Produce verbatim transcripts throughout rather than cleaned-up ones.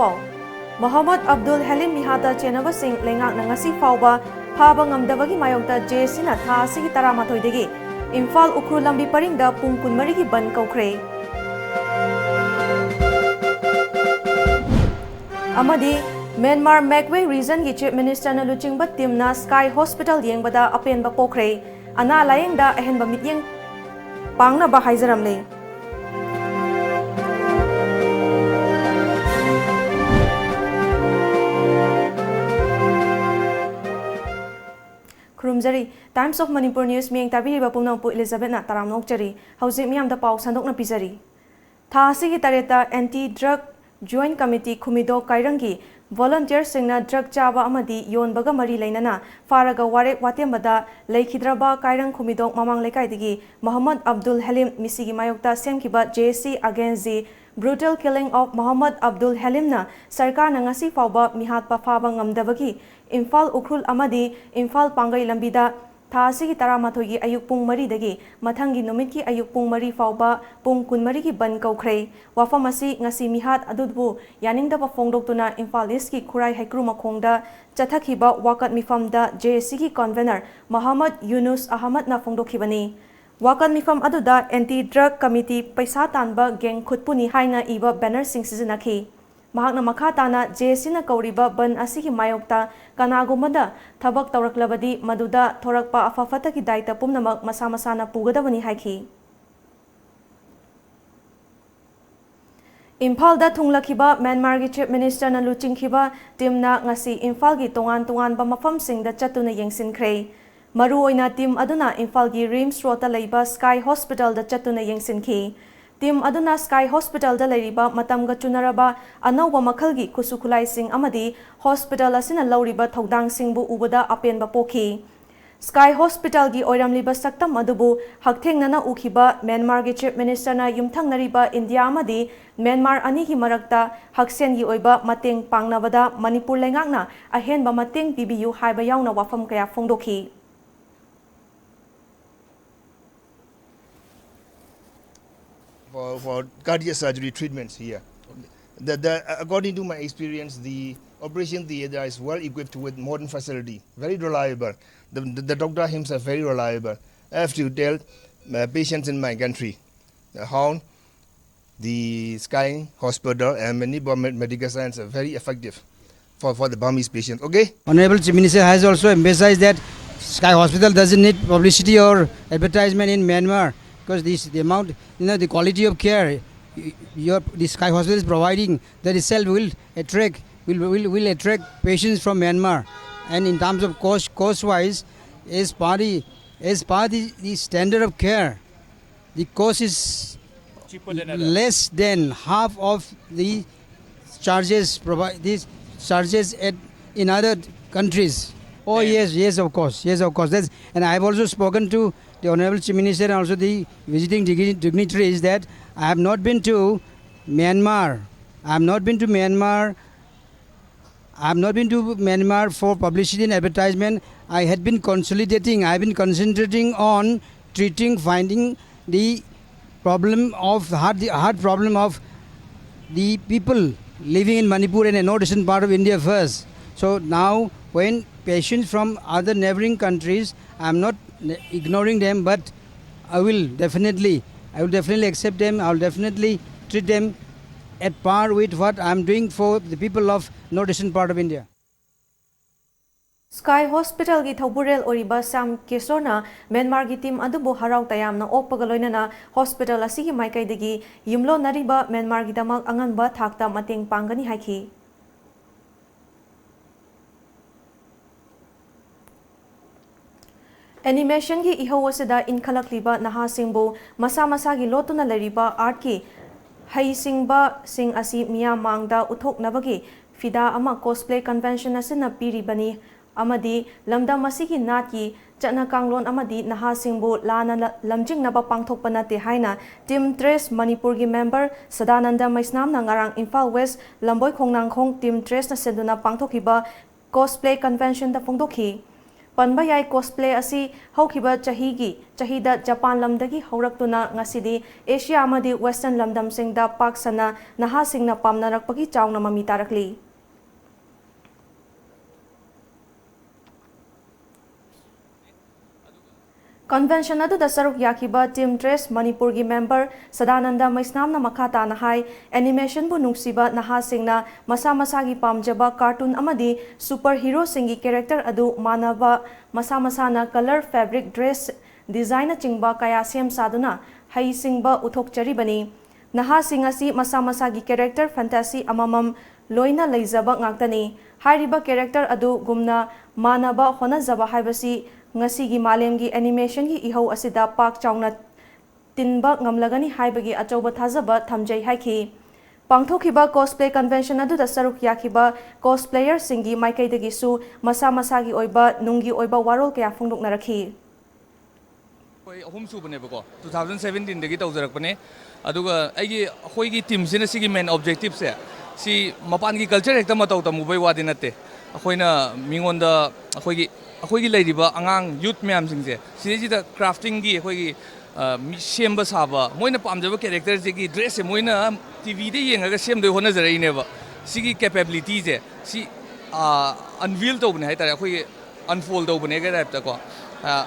ꯄꯥꯎ꯫ ꯃꯣꯍꯝꯃꯗ ꯑꯕꯗꯨꯜ ꯍꯦꯂꯤꯝ ꯃꯤꯍꯥꯠꯇ ꯆꯦꯟꯅꯕꯁꯤꯡ ꯂꯩꯉꯥꯛꯅ ꯉꯁꯤ ꯐꯥꯎꯕ ꯐꯥꯕ ꯉꯝꯗꯕꯒꯤ ꯃꯥꯌꯣꯛꯇ ꯖꯦ ꯑꯦꯁ ꯁꯤꯅ ꯊꯥ ꯑꯁꯤꯒꯤ ꯇꯔꯥꯃꯥꯊꯣꯏꯗꯒꯤ ꯏꯝꯐꯥꯜ ꯎꯈ꯭ꯔꯨꯜ ꯂꯝꯕꯤ ꯄꯔꯤꯡꯗ ꯄꯨꯡ ꯀꯨꯟꯃꯔꯤꯒꯤ ꯕꯟ ꯀꯧꯈ꯭ꯔꯦ꯫ ꯑꯃꯗꯤ ꯃ꯭ꯌꯥꯟꯃꯥꯔ ꯃꯦꯛꯋꯦ ꯔꯤꯖꯟꯒꯤ ꯆꯤꯐ ꯃꯤꯅꯤꯁꯇꯔꯅ ꯂꯨꯆꯤꯡꯕ ꯇꯤꯝꯅ ꯁ꯭ꯀꯥꯏ ꯍꯣꯁꯄꯤꯇꯥꯜ ꯌꯦꯡꯕꯗ ꯑꯄꯦꯟꯕ ꯄꯣꯛꯈ꯭ꯔꯦ꯫ ꯑꯅꯥ ꯂꯥꯌꯦꯡꯗ ꯑꯍꯦꯟꯕ ꯃꯤꯠꯌꯦꯡ ꯄꯥꯡꯅꯕ ꯍꯥꯏꯖꯔꯝꯂꯦ꯫ ꯈꯨꯔꯨꯝꯖꯔꯤ꯫ Times of Manipur News ꯃꯤꯠꯌꯦꯡ ꯇꯥꯕꯤꯔꯤꯕ ꯄꯨꯝꯅꯃꯛꯄꯨ ꯏꯂꯤꯖꯥꯕꯦꯠꯅ ꯇꯔꯥꯝꯅ ꯑꯣꯛꯆꯔꯤ꯫ ꯍꯧꯖꯤꯛ ꯃꯤꯌꯥꯝꯗ ꯄꯥꯎ ꯁꯟꯗꯣꯛꯅ ꯄꯤꯖꯔꯤ꯫ ꯊꯥ ꯑꯁꯤꯒꯤ ꯇꯔꯦꯠꯇ anti drug joint committee Khumidok ꯀꯥꯏꯔꯪꯒꯤ ꯚꯣꯂꯨꯟꯇꯤꯌꯔꯁꯤꯡꯅ ꯗ꯭ꯔꯒ ꯆꯥꯕ ꯑꯃꯗꯤ ꯌꯣꯟꯕꯒ ꯃꯔꯤ ꯂꯩꯅꯅ ꯐꯥꯔꯒ ꯋꯥꯔꯦꯞ ꯋꯥꯇꯦꯝꯕꯗ ꯂꯩꯈꯤꯗ꯭ꯔꯕ ꯀꯥꯏꯔꯪ ꯈꯨꯃꯤꯗꯣꯛ ꯃꯃꯥꯡ ꯂꯩꯀꯥꯏꯗꯒꯤ ꯃꯣꯍꯝꯃꯗ ꯑꯕꯗꯨꯜ ꯍꯦꯂꯤꯝ ꯃꯤꯁꯤꯒꯤ ꯃꯥꯌꯣꯛꯇ ꯁꯦꯝꯈꯤꯕ J C Against the Brutal Killing of Mohammad Abdul Halimꯅ ꯁꯔꯀꯥꯔꯅ ꯉꯁꯤ ꯐꯥꯎꯕ ꯃꯤꯍꯥꯠꯄ ꯐꯥꯕ ꯉꯝꯗꯕꯒꯤ ꯏꯝꯐꯥꯜ ꯎꯈ꯭ꯔꯨꯜ ꯑꯃꯗꯤ ꯏꯝꯐꯥꯜ ꯄꯥꯡꯒꯩ ꯂꯝꯕꯤꯗ ꯊꯥ ꯑꯁꯤꯒꯤ ꯇꯔꯥꯃꯥꯊꯣꯏꯒꯤ ꯑꯌꯨꯛ ꯄꯨꯡ ꯃꯔꯤꯗꯒꯤ ꯃꯊꯪꯒꯤ ꯅꯨꯃꯤꯠꯀꯤ ꯑꯌꯨꯛ ꯄꯨꯡ ꯃꯔꯤ ꯐꯥꯎꯕ ꯄꯨꯡ ꯀꯨꯟꯃꯔꯤꯒꯤ ꯕꯟ ꯀꯧꯈ꯭ꯔꯦ꯫ ꯋꯥꯐꯝ ꯑꯁꯤ ꯉꯁꯤ ꯃꯤꯍꯥꯠ ꯑꯗꯨꯕꯨ ꯌꯥꯅꯤꯡꯗꯕ ꯐꯣꯡꯗꯣꯛꯇꯨꯅ ꯏꯝꯐꯥꯜ ꯏꯁꯀꯤ ꯈꯨꯔꯥꯏ ꯍꯩꯀ꯭ꯔꯨ ꯃꯈꯣꯡꯗ ꯆꯠꯊꯈꯤꯕ ꯋꯥꯀꯠ ꯃꯤꯐꯝꯗ J A C ꯒꯤ ꯀꯟꯚꯦꯅꯔ ꯃꯣꯍꯝꯃꯗ ꯌꯨꯅꯨꯁ ꯑꯍꯃꯗꯅ ꯐꯣꯡꯗꯣꯛꯈꯤꯕꯅꯤ꯫ ꯋꯥꯀꯠ ꯃꯤꯐꯝ ꯑꯗꯨꯗ ꯑꯦꯟꯇꯤ ꯗ꯭ꯔꯒ ꯀꯃꯤꯇꯤ ꯄꯩꯁꯥ ꯇꯥꯟꯕ ꯒꯦꯡ ꯈꯨꯠꯄꯨꯅꯤ ꯍꯥꯏꯅ ꯏꯕ ꯕꯦꯅꯔꯁꯤꯡ ꯁꯤꯖꯤꯟꯅꯈꯤ꯫ ꯃꯍꯥꯛꯅ ꯃꯈꯥ ꯇꯥꯅ J A C ꯅ ꯀꯧꯔꯤꯕ ꯕꯟ ꯑꯁꯤꯒꯤ ꯃꯥꯌꯣꯛꯇ ꯀꯅꯥꯒꯨꯝꯕꯗ ꯊꯕꯛ ꯇꯧꯔꯛꯂꯕꯗꯤ ꯃꯗꯨꯗ ꯊꯣꯔꯛꯄ ꯑꯐ ꯐꯠꯇꯒꯤ ꯗꯥꯏꯇ ꯄꯨꯝꯅꯃꯛ ꯃꯁꯥ ꯃꯁꯥꯅ ꯄꯨꯒꯗꯕꯅꯤ ꯍꯥꯏꯈꯤ꯫ ꯏꯝꯐꯥꯜꯗ ꯊꯨꯡꯂꯈꯤꯕ ꯃ꯭ꯌꯥꯟꯃꯥꯔꯒꯤ ꯆꯤꯐ ꯃꯤꯅꯤꯁꯇꯔꯅ ꯂꯨꯆꯤꯡꯈꯤꯕ ꯇꯤꯝꯅ ꯉꯁꯤ ꯏꯝꯐꯥꯜꯒꯤ ꯇꯣꯉꯥꯟ ꯇꯣꯉꯥꯟꯕ ꯃꯐꯝꯁꯤꯡꯗ ꯆꯠꯇꯨꯅ ꯌꯦꯡꯁꯤꯟꯈ꯭ꯔꯦ꯫ ꯃꯔꯨꯑꯣꯏꯅ ꯇꯤꯝ ꯑꯗꯨꯅ ꯏꯝꯐꯥꯜꯒꯤ ꯔꯤꯝꯁ ꯔꯣꯗꯇ ꯂꯩꯕ ꯁ꯭ꯀꯥꯏ ꯍꯣꯁꯄꯤꯇꯥꯜꯗ ꯆꯠꯇꯨꯅ ꯌꯦꯡꯁꯤꯟꯈꯤ꯫ ꯇꯤꯝ ꯑꯗꯨꯅ ꯁ꯭ꯀꯥꯏ ꯍꯣꯁꯄꯤꯇꯥꯜꯗ ꯂꯩꯔꯤꯕ ꯃꯇꯝꯒ ꯆꯨꯅꯔꯕ ꯑꯅꯧꯕ ꯃꯈꯜꯒꯤ ꯈꯨꯠꯁꯨ ꯈꯨꯠꯂꯥꯏꯁꯤꯡ ꯑꯃꯗꯤ ꯍꯣꯁꯄꯤꯇꯥꯜ ꯑꯁꯤꯅ ꯂꯧꯔꯤꯕ ꯊꯧꯗꯥꯡꯁꯤꯡꯕꯨ ꯎꯕꯗ ꯑꯄꯦꯟꯕ ꯄꯣꯛꯈꯤ꯫ ꯁ꯭ꯀꯥꯏ ꯍꯣꯁꯄꯤꯇꯥꯜꯒꯤ ꯑꯣꯏꯔꯝꯂꯤꯕ ꯁꯛꯇꯝ ꯑꯗꯨꯕꯨ ꯍꯛꯊꯦꯡꯅꯅ ꯎꯈꯤꯕ ꯃ꯭ꯌꯥꯟꯃꯥꯔꯒꯤ ꯆꯤꯐ ꯃꯤꯅꯤꯁꯇꯔꯅ ꯌꯨꯝꯊꯪꯅꯔꯤꯕ ꯏꯟꯗꯤꯌꯥ ꯑꯃꯗꯤ ꯃ꯭ꯌꯥꯟꯃꯥꯔ ꯑꯅꯤꯒꯤ ꯃꯔꯛꯇ ꯍꯛꯁꯦꯜꯒꯤ ꯑꯣꯏꯕ ꯃꯇꯦꯡ ꯄꯥꯡꯅꯕꯗ ꯃꯅꯤꯄꯨꯔ ꯂꯩꯉꯥꯛꯅ ꯑꯍꯦꯟꯕ ꯃꯇꯦꯡ ꯄꯤꯕꯤꯌꯨ ꯍꯥꯏꯕ ꯌꯥꯎꯅ ꯋꯥꯐꯝ ꯀꯌꯥ ꯐꯣꯡꯗꯣꯛꯈꯤ꯫ for, for cardiac surgery treatments here. Okay. The, the, according to my experience, the operation theater is well equipped with modern facility, very reliable. The, the, the doctor himself very reliable. I have to tell uh, patients in my country uh, how the Sky Hospital and many Burmese medical science are very effective for, for the Burmese patients. Okay? Honorable Chief Minister has also emphasized that Sky Hospital doesn't need publicity or advertisement in Myanmar because this the amount, you know, the quality of care y- your the Sky Hospital is providing, that itself will attract will, will, will attract patients from Myanmar. And in terms of cost cost wise, as per the as per the, the standard of care, the cost is Cheaper than other. less than half of the charges provide these charges at in other countries. Oh yes, yes, of course, yes, of course. That's, and I have also spoken to the Honorable Chief Minister and also the visiting digni- dignitaries that I have not been to Myanmar. I have not been to Myanmar. I have not been to Myanmar for publicity and advertisement. I had been consolidating, I have been concentrating on treating, finding the problem of heart, the heart problem of the people living in Manipur and the northeastern part of India first. So now, when patients from other neighboring countries, I am not ne- ignoring them, but I will definitely, I will definitely accept them. I will definitely treat them at par with what I am doing for the people of northeastern part of India. Sky Hospitalꯒꯤ ꯊꯧꯕꯨꯔꯦꯜ ꯑꯣꯏꯔꯤꯕ Shyam ꯀꯤꯁꯣꯔꯅ ꯃ꯭ꯌꯥꯟꯃꯥꯔꯒꯤ team ꯑꯗꯨꯕꯨ ꯍꯔꯥꯎ ꯇꯌꯥꯝꯅ ꯑꯣꯛꯄꯒ ꯂꯣꯏꯅꯅ hospital ꯑꯁꯤꯒꯤ ꯃꯥꯏꯀꯩꯗꯒꯤ ꯌꯨꯝꯂꯣꯟꯅꯔꯤꯕ ꯃ꯭ꯌꯥꯟꯃꯥꯔꯒꯤꯗꯃꯛ ꯑꯉꯟꯕ ꯊꯥꯛꯇ ꯃꯇꯦꯡ ꯄꯥꯡꯒꯅꯤ ꯍꯥꯏꯈꯤ꯫ ꯑꯦꯅꯤꯃꯦꯁꯟꯒꯤ ꯏꯍꯧ ꯑꯁꯤꯗ ꯏꯟꯈꯠꯂꯛꯂꯤꯕ ꯅꯍꯥꯁꯤꯡꯕꯨ ꯃꯁꯥ ꯃꯁꯥꯒꯤ ꯂꯣꯠꯇꯨꯅ ꯂꯩꯔꯤꯕ ꯑꯥꯔꯠꯀꯤ ꯍꯩꯁꯤꯡꯕꯁꯤꯡ ꯑꯁꯤ ꯃꯤꯌꯥꯝ ꯃꯥꯡꯗ ꯎꯠꯊꯣꯛꯅꯕꯒꯤ ꯐꯤꯗꯥ ꯑꯃ ꯀꯣꯁꯄ꯭ꯂꯦ ꯀꯟꯚꯦꯟꯁꯟ ꯑꯁꯤꯅ ꯄꯤꯔꯤꯕꯅꯤ ꯑꯃꯗꯤ ꯂꯝꯗꯝ ꯑꯁꯤꯒꯤ ꯅꯥꯠꯀꯤ ꯆꯠꯅ ꯀꯥꯡꯂꯣꯟ ꯑꯃꯗꯤ ꯅꯍꯥꯁꯤꯡꯕꯨ ꯂꯥꯟꯅ ꯂ- ꯂꯝꯖꯤꯡꯅꯕ ꯄꯥꯡꯊꯣꯛꯄ ꯅꯠꯇꯦ ꯍꯥꯏꯅ ꯇꯤꯝ ꯇ꯭ꯔꯦꯁ ꯃꯅꯤꯄꯨꯔꯒꯤ ꯃꯦꯝꯕꯔ ꯁꯗꯥꯅꯟꯗ ꯃꯩꯁꯅꯥꯝꯅ ꯉꯔꯥꯡ ꯏꯝꯐꯥꯜ ꯋꯦꯁ ꯂꯝꯕꯣꯏ ꯈꯣꯡꯅꯥꯡꯈꯣꯡ ꯇꯤꯝ ꯇ꯭ꯔꯦꯁꯅ ꯁꯤꯟꯗꯨꯅ ꯄꯥꯡꯊꯣꯛꯈꯤꯕ ꯀꯣꯁꯄ꯭ꯂꯦ ꯀꯟꯚꯦꯟꯁꯟꯗ ꯐꯣꯡꯗꯣꯛꯈꯤ꯫ ꯄꯟꯕ ꯌꯥꯏ, cosplay ꯑꯁꯤ ꯍꯧꯈꯤꯕ ꯆꯍꯤꯒꯤ ꯆꯍꯤꯗ ꯖꯄꯥꯟ ꯂꯝꯗꯒꯤ ꯍꯧꯔꯛꯇꯨꯅ ꯉꯁꯤꯗꯤ ꯑꯦꯁꯤꯌꯥ ꯑꯃꯗꯤ Western ꯂꯝꯗꯝꯁꯤꯡꯗ ꯄꯥꯛ ꯁꯟꯅ ꯅꯍꯥꯁꯤꯡꯅ ꯄꯥꯝꯅꯔꯛꯄꯒꯤ ꯆꯥꯎꯅ ꯃꯃꯤ ꯇꯥꯔꯛꯂꯤ꯫ Convention ꯑꯗꯨꯗ ꯁꯔꯨꯛ ꯌꯥꯈꯤꯕ Team Trace ꯃꯅꯤꯄꯨꯔꯒꯤ member ꯁꯗꯥꯅꯟꯗ ꯃꯩꯁꯅꯥꯝꯅ ꯃꯈꯥ ꯇꯥꯅ ꯍꯥꯏ, animationꯕꯨ ꯅꯨꯡꯁꯤꯕ ꯅꯍꯥꯁꯤꯡꯅ ꯃꯁꯥ ꯃꯁꯥꯒꯤ ꯄꯥꯝꯖꯕ cartoon ꯑꯃꯗꯤ super heroꯁꯤꯡꯒꯤ character ꯑꯗꯨ ꯃꯥꯟꯅꯕ, ꯃꯁꯥ ꯃꯁꯥꯅ colour, fabric, dress designꯅꯆꯤꯡꯕ ꯀꯌꯥ ꯁꯦꯝ ꯁꯥꯗꯨꯅ ꯍꯩꯁꯤꯡꯕ ꯎꯠꯊꯣꯛꯆꯔꯤꯕꯅꯤ꯫ ꯅꯍꯥꯁꯤꯡ ꯑꯁꯤ ꯃꯁꯥ ꯃꯁꯥꯒꯤ character fantasy ꯑꯃꯃꯝ ꯂꯣꯏꯅ ꯂꯩꯖꯕ ꯉꯥꯛꯇꯅꯤ꯫ ꯍꯥꯏꯔꯤꯕ character ꯑꯗꯨꯒꯨꯝꯅ ꯃꯥꯟꯅꯕ ꯍꯣꯠꯅꯖꯕ ꯍꯥꯏꯕꯁꯤ ꯉꯁꯤꯒꯤ ꯃꯥꯂꯦꯝꯒꯤ animationꯒꯤ ꯏꯍꯧ ꯑꯁꯤꯗ ꯄꯥꯛ ꯆꯥꯎꯅ ꯇꯤꯟꯕ ꯉꯝꯂꯒꯅꯤ ꯍꯥꯏꯕꯒꯤ ꯑꯆꯧꯕ ꯊꯥꯖꯕ ꯊꯝꯖꯩ ꯍꯥꯏꯈꯤ꯫ ꯄꯥꯡꯊꯣꯛꯈꯤꯕ cosplay convention ꯑꯗꯨꯗ ꯁꯔꯨꯛ ꯌꯥꯈꯤꯕ cosplayerꯁꯤꯡꯒꯤ ꯃꯥꯏꯀꯩꯗꯒꯤꯁꯨ ꯃꯁꯥ ꯃꯁꯥꯒꯤ ꯑꯣꯏꯕ ꯅꯨꯡꯒꯤ ꯑꯣꯏꯕ ꯋꯥꯔꯣꯜ ꯀꯌꯥ ꯐꯣꯡꯗꯣꯛꯅꯔꯛꯈꯤ꯫ ꯑꯩꯈꯣꯏ ꯑꯍꯨꯝ ꯁꯨꯕꯅꯦꯕꯀꯣ, two thousand seventeenꯗꯒꯤ ꯇꯧꯖꯔꯛꯄꯅꯦ꯫ ꯑꯗꯨꯒ ꯑꯩꯒꯤ, ꯑꯩꯈꯣꯏꯒꯤ teamꯁꯤꯅ ꯁꯤꯒꯤ main objectiveꯁꯦ, ꯁꯤ ꯃꯄꯥꯟꯒꯤ culture ꯍꯦꯛꯇ ꯃꯇꯧ ꯇꯝꯃꯨꯕꯩ ꯋꯥꯗꯤ ꯅꯠꯇꯦ꯫ ꯑꯩꯈꯣꯏꯅ ꯃꯤꯉꯣꯟꯗ, ꯑꯩꯈꯣꯏꯒꯤ, ꯑꯩꯈꯣꯏꯒꯤ ꯂꯩꯔꯤꯕ ꯑꯉꯥꯡ youth ꯃꯌꯥꯝꯁꯤꯡꯁꯦ ꯁꯤꯗꯩꯁꯤꯗ craftingꯒꯤ ꯑꯩꯈꯣꯏꯒꯤ, ꯑ, ꯃꯤ ꯁꯦꯝꯕ ꯁꯥꯕ, ꯃꯣꯏꯅ ꯄꯥꯝꯖꯕ characterꯁꯤꯒꯤ dressꯁꯦ ꯃꯣꯏꯅ TVꯗ ꯌꯦꯡꯉꯒ ꯁꯦꯝꯗꯣꯏ ꯍꯣꯠꯅꯖꯔꯛꯏꯅꯦꯕ꯫ ꯁꯤꯒꯤ capabilityꯁꯦ ꯁꯤ, ꯑ, unveil ꯇꯧꯕꯅꯦ ꯍꯥꯏꯇꯥꯔꯦ, ꯑꯩꯈꯣꯏꯒꯤ unfold ꯇꯧꯕꯅꯦꯒ typeꯇꯀꯣ꯫ ꯑ,